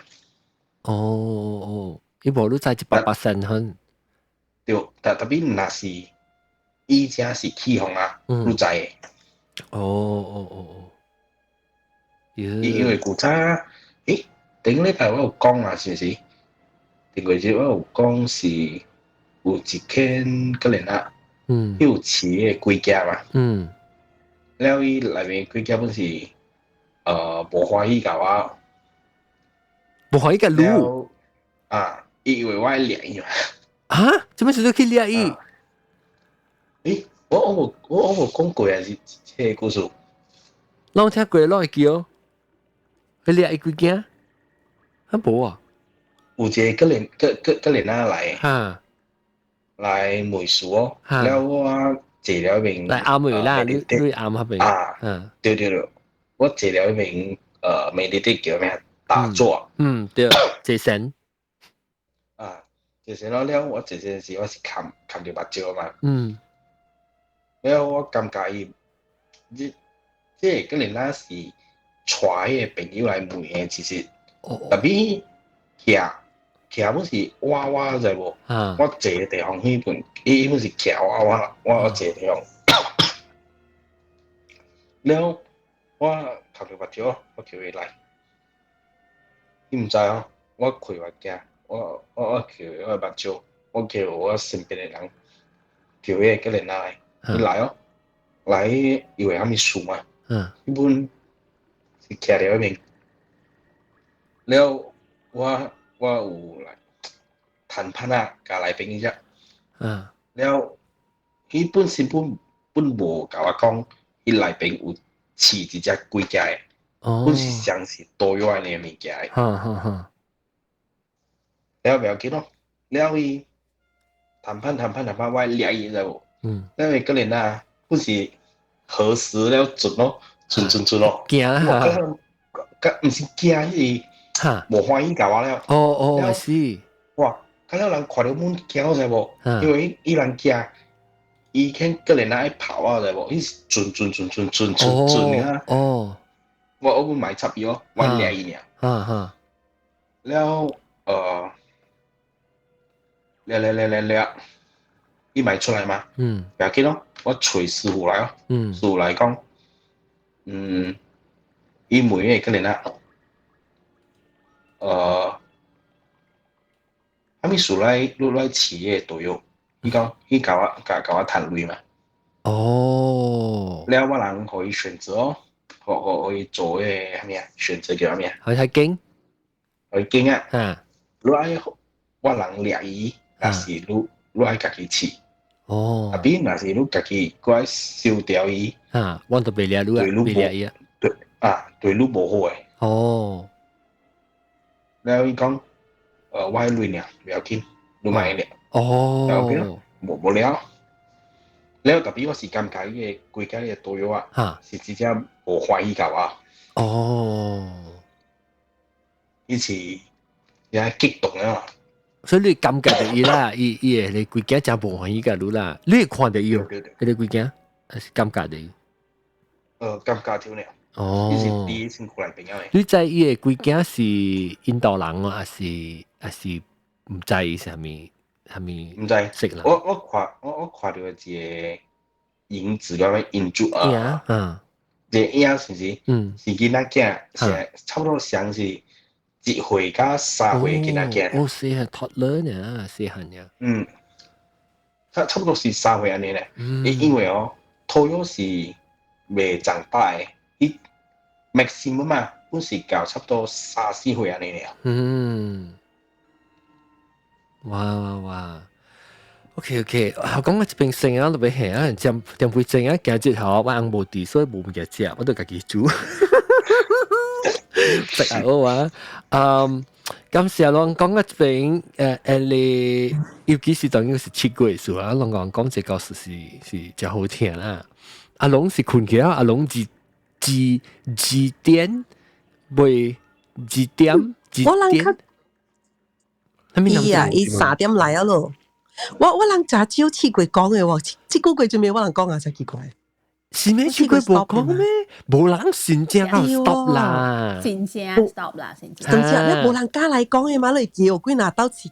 哦哦，伊無你知100%分。對，但特別若是伊這是起予啊，你知的。哦哦哦哦，因因為古早，欸，頂禮拜我有講啊，是毋是？頂過日我有講是有一間個人啊，伊有飼个鬼仔嘛，了伊內面鬼仔本是無歡喜共我，無歡喜共你啊，伊以為我愛掠伊嘛。啊？做咩事你去掠伊？欸，我我無我我無講過啊，是這個故事。攏聽過，攏會記哦。去掠伊鬼仔？啊無啊？有一個個人個個個人仔來，來問事哦。了我坐了邊來暗暝啦，你你暗彼邊啊？對對對，我坐了邊meditate 叫咩打坐。嗯，對，坐禪。啊，坐禪了了，我坐禪時我是含含著目睭嘛。了我感覺伊，這這個個人仔是帶彼个朋友來問的，其實，特別徛徛本是我我知無？我坐的地方彼本，伊本是徛我我我坐的地方。了，我含著目睭，我叫伊來，伊毋知哦，我開目鏡，我我我叫我目睭，我叫我身邊的人，叫彼个個人仔來，伊來哦，來伊為啥物事嘛？伊本是徛佇彼邊，了我我有來談判啊，共內邊伊只，了伊本身本本無共我講，伊內邊有飼一隻鬼仔的。本是相是多樣嘅物件。哈哈哈。了不要緊咯，了伊談判談判談判，我掠伊知無？了伊個人啊，本是核實了準咯，準準準咯。驚啊！毋是驚，伊無歡喜共我了。哦哦，是。哇！咁了人看著阮驚知無？因為伊人驚，伊肯個人愛跑啊知無？伊是準準準準準準準啊！哦。我我買插伊咯，我掠伊爾。哈哈。了掠掠掠掠掠，伊咪出來嘛？不要緊咯，我揣師傅來咯。師傅來講，伊問伊個人啊，啥物事來你來飼個都有，伊講伊共我共共我趁鐳嘛。哦。了我人可以選擇哦，可可可以做個啥物啊？選擇叫啥物啊？可以揀。可以揀啊。你愛我人掠伊，抑是你你愛家己飼？哦。啊比若是你家己閣愛收掉伊，啊，我就袂掠你啊，袂掠伊啊。對啊，對你無好的。哦。了伊講，我愛鐳爾，不要緊，你莫掠。哦。了無無了。了特別我是感覺伊個規家個導遊啊，是真正無歡喜共我。哦。伊是也激動啊！所以你感覺著伊啦，伊伊會你規家真無歡喜共你啦，你會看著伊哦，彼個規家還是感覺著伊？感覺著爾。哦。伊是佇身軀內邊的。你知伊個規家是印度人哦，還是還是毋知伊是啥物啥物？毋知。色人。我我看我我看著一個影子咁樣影子啊。一個影是毋是？是囡仔囝，是差不多像是1歲到3歲囡仔囝。哦，細漢 toddler 呢，細漢呢。差差不多是三歲按呢咧。因為哦，toyok 是未長大的，伊 maximum 嘛，本是到差不多3、4歲按呢咧。哇哇哇！OK OK，我講我這邊生啊，特別係啊，點點會生啊，今日吼我翁無佇，所以無物件食，我都家己煮。食啊好啊，感謝攏講我這邊你，尤其是當然是7月時啊，攏講講這個故事是是誠好聽啦。阿龍是睏起來，阿龍是幾幾點？未幾點？幾點？伊啊，伊3點來啊咯。我我人誠少試過講的喎，這幾個月做咩我人講啊，真奇怪。是咩？試過無講咩？無人真正 stop 啦，真正 stop 啦，真正。真正你無人敢來講的嘛？你叫幾若到7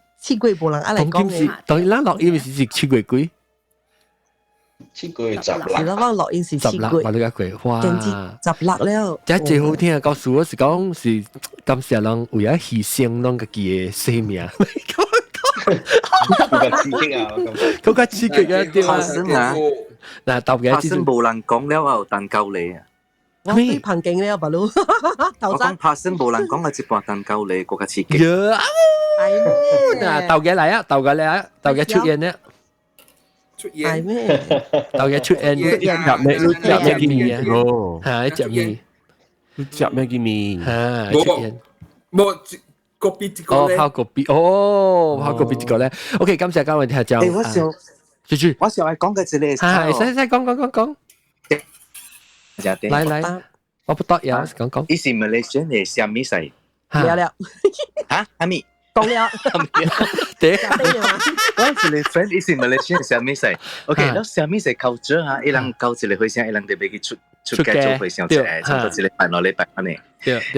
月無人愛來講的。當然咱錄音是是7月幾？7月16。是咯，我錄音是七月。我你個月，哇！16了。這最好聽的故事，我是講是感謝人為咗犧牲攏家己的生命。更加刺激啊！更加刺激啊！對啊。嗱，特別發生無人講了後，等夠你啊！我對旁景了，白佬。我講發生無人講嘅一半等夠你，更加刺激。嗱，豆嘅嚟啊，豆嘅嚟啊，豆嘅出現咧。出現係咩？豆嘅出現，食咩？食咩嘅麵哦？嚇，食麵。食咩嘅麵？嚇，出現。冇。個別一個咧，哦，拋個別，哦，拋個別一個咧。OK，感謝各位聽眾。欸，我想，我想愛講嘅一個，係，使使講講講講。來來，我不得呀，講講。伊是馬來西亞的啥物賽？了了。嚇？啥物？講了。對。我一個 friend 伊是馬來西亞啥物賽？OK，แล้ว啥物賽culture 哈，伊人搞一個和尚，伊人特別去出出街做和尚，一個差不多一禮拜兩禮拜按呢。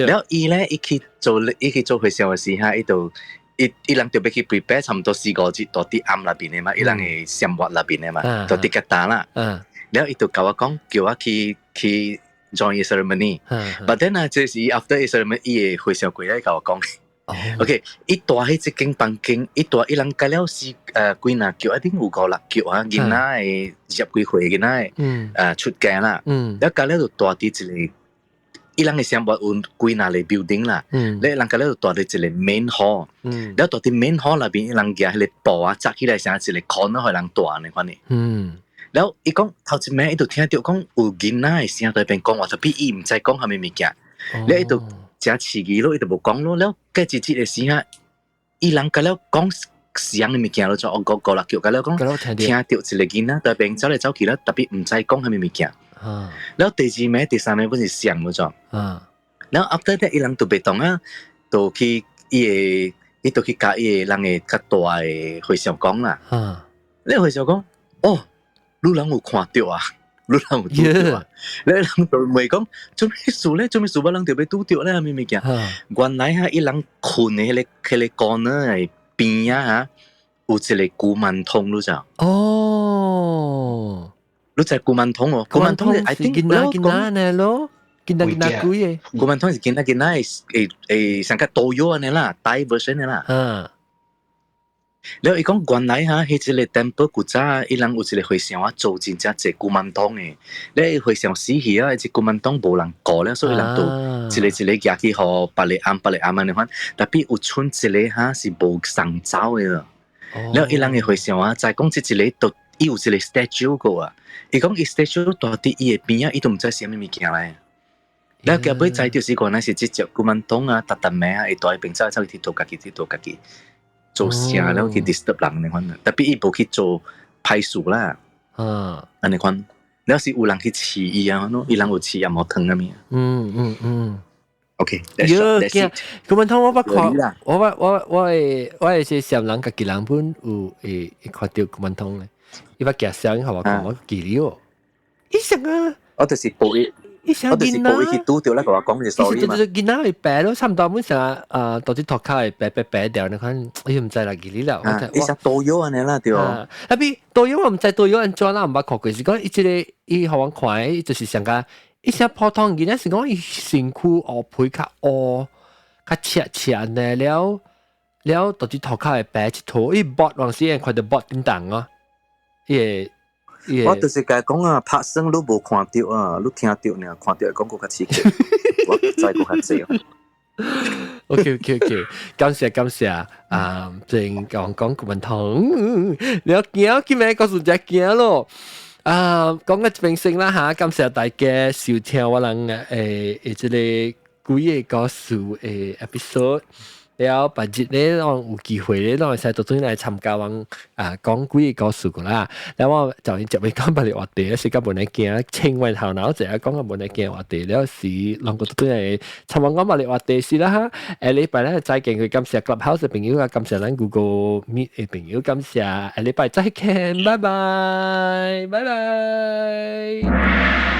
了伊咧，伊去做伊去做和尚的時哈，伊就伊伊人特別去 prepare 差不多四五日，蹛佇暗內邊的嘛，伊人的生活內邊的嘛，蹛佇吉打啦。了伊就共我講，叫我去去 join 伊 ceremony。But then 啊，這是 after 伊 ceremony，伊的和尚過來共我講。OK，伊蹛佇這間房間，伊蹛伊人加了是幾若叫，一定有五六叫啊，囡仔的20幾歲囡仔的出家啦。了加了就蹛佇一個。伊人的生活有幾若個 building 啦，你人家咧就蹛佇一個 main hall，了蹛佇 main hall 內邊，伊人舉彼個布啊，紮起來成一個 corner 予人蹛呢款的。了伊講頭一暝，伊就聽著講有囡仔的聲佇彼邊講話，特別伊毋知講啥物物件。了伊就誠刺激咯，伊就無講咯。了過一節的時啊，伊人佮了講啥的物件咯，就我個個啦叫佮了講，聽著一個囡仔佇邊走來走去了，特別毋知講啥物物件。了第二暝、第三暝本是上咯，就。了 after that 伊人就袂動啊，就去伊的，伊就去共伊的人的較大的和尚講啦。了和尚講，哦，你人有看著啊？你人有拄著啊？了人就問講，做咩事咧？做咩事我人就欲拄著咧？啥物物件？原來哈，伊人睏的彼個 corner 的邊仔哈，有一個古曼童，你知？哦，你知古曼童哦？古曼童，I think 囡仔囡仔呢咯，囡仔囡仔鬼的。古曼童是囡仔囡仔會會像個多藥按呢啦，大 version 的啦。了伊講原來哈，彼一個 temple 古早伊人有一個和尚啊，做真正濟古曼童的。了和尚死去啊，這古曼童無人顧了，所以人就一個一個舉去予別个庵別個庵按呢款。Tapi 有賰一個哈是無送走的咯。了伊人的和尚啊，知講這一個都伊有一個 statue 過啊。伊講伊 statue 蹛佇伊的邊仔，伊都毋知是啥物物件來。了後尾知著是原來是這隻古曼童啊，逐逐暝啊，會蹛彼邊走來走去，佚佗家己，佚佗家己。做聲了去 disturb 人按呢款，特別伊無去做歹事啦。按呢款，了是有人去飼伊啊，伊人有飼紅毛湯啥物。OK，喲，驚，古曼童我捌看，我捌我我會我會是上人家己人本有會會看著古曼童咧，伊捌寄相予我看，我記得哦。伊啥啊？我就是報伊。我就是報伊去拄著咧，共我講是 story 嘛。就是囡仔會白咯，差毋多本成啊，到底塗跤會白白白掉，你看，哎毋知啦，記得了。伊啥多藥按呢啦，對。 Tapi 多藥我毋知多藥按怎啦，毋捌看過，是講伊這個伊予我看，伊就是上個，伊啥普通囡仔是講伊身軀烏皮較烏，較赤赤呢了了，到底塗跤會白一坨，伊剝往時看著剝叮當啊，伊會。我就是共伊講啊，拍算你無看著啊，你聽著爾，看著會講閣較刺激，我知閣較濟。 OK，感謝感謝啊，正講講古曼童，你要驚，今日告訴只驚咯。啊，講個這邊先啦嚇，感謝大家收聽我人誒這個鬼个故事的 episode。了，別日咧，攏有機會咧，攏會使倒轉來參加阮啊講鬼个故事個啦。了我就接尾講別個話題，時間無來驚，清完頭腦者講個無來驚話題，了時攏閣倒轉來參阮講別個話題是啦哈。下禮拜咧再見，佢感謝 Clubhouse 的朋友啊，感謝咱 Google Meet 的朋友，感謝下禮拜再見，拜拜，拜拜。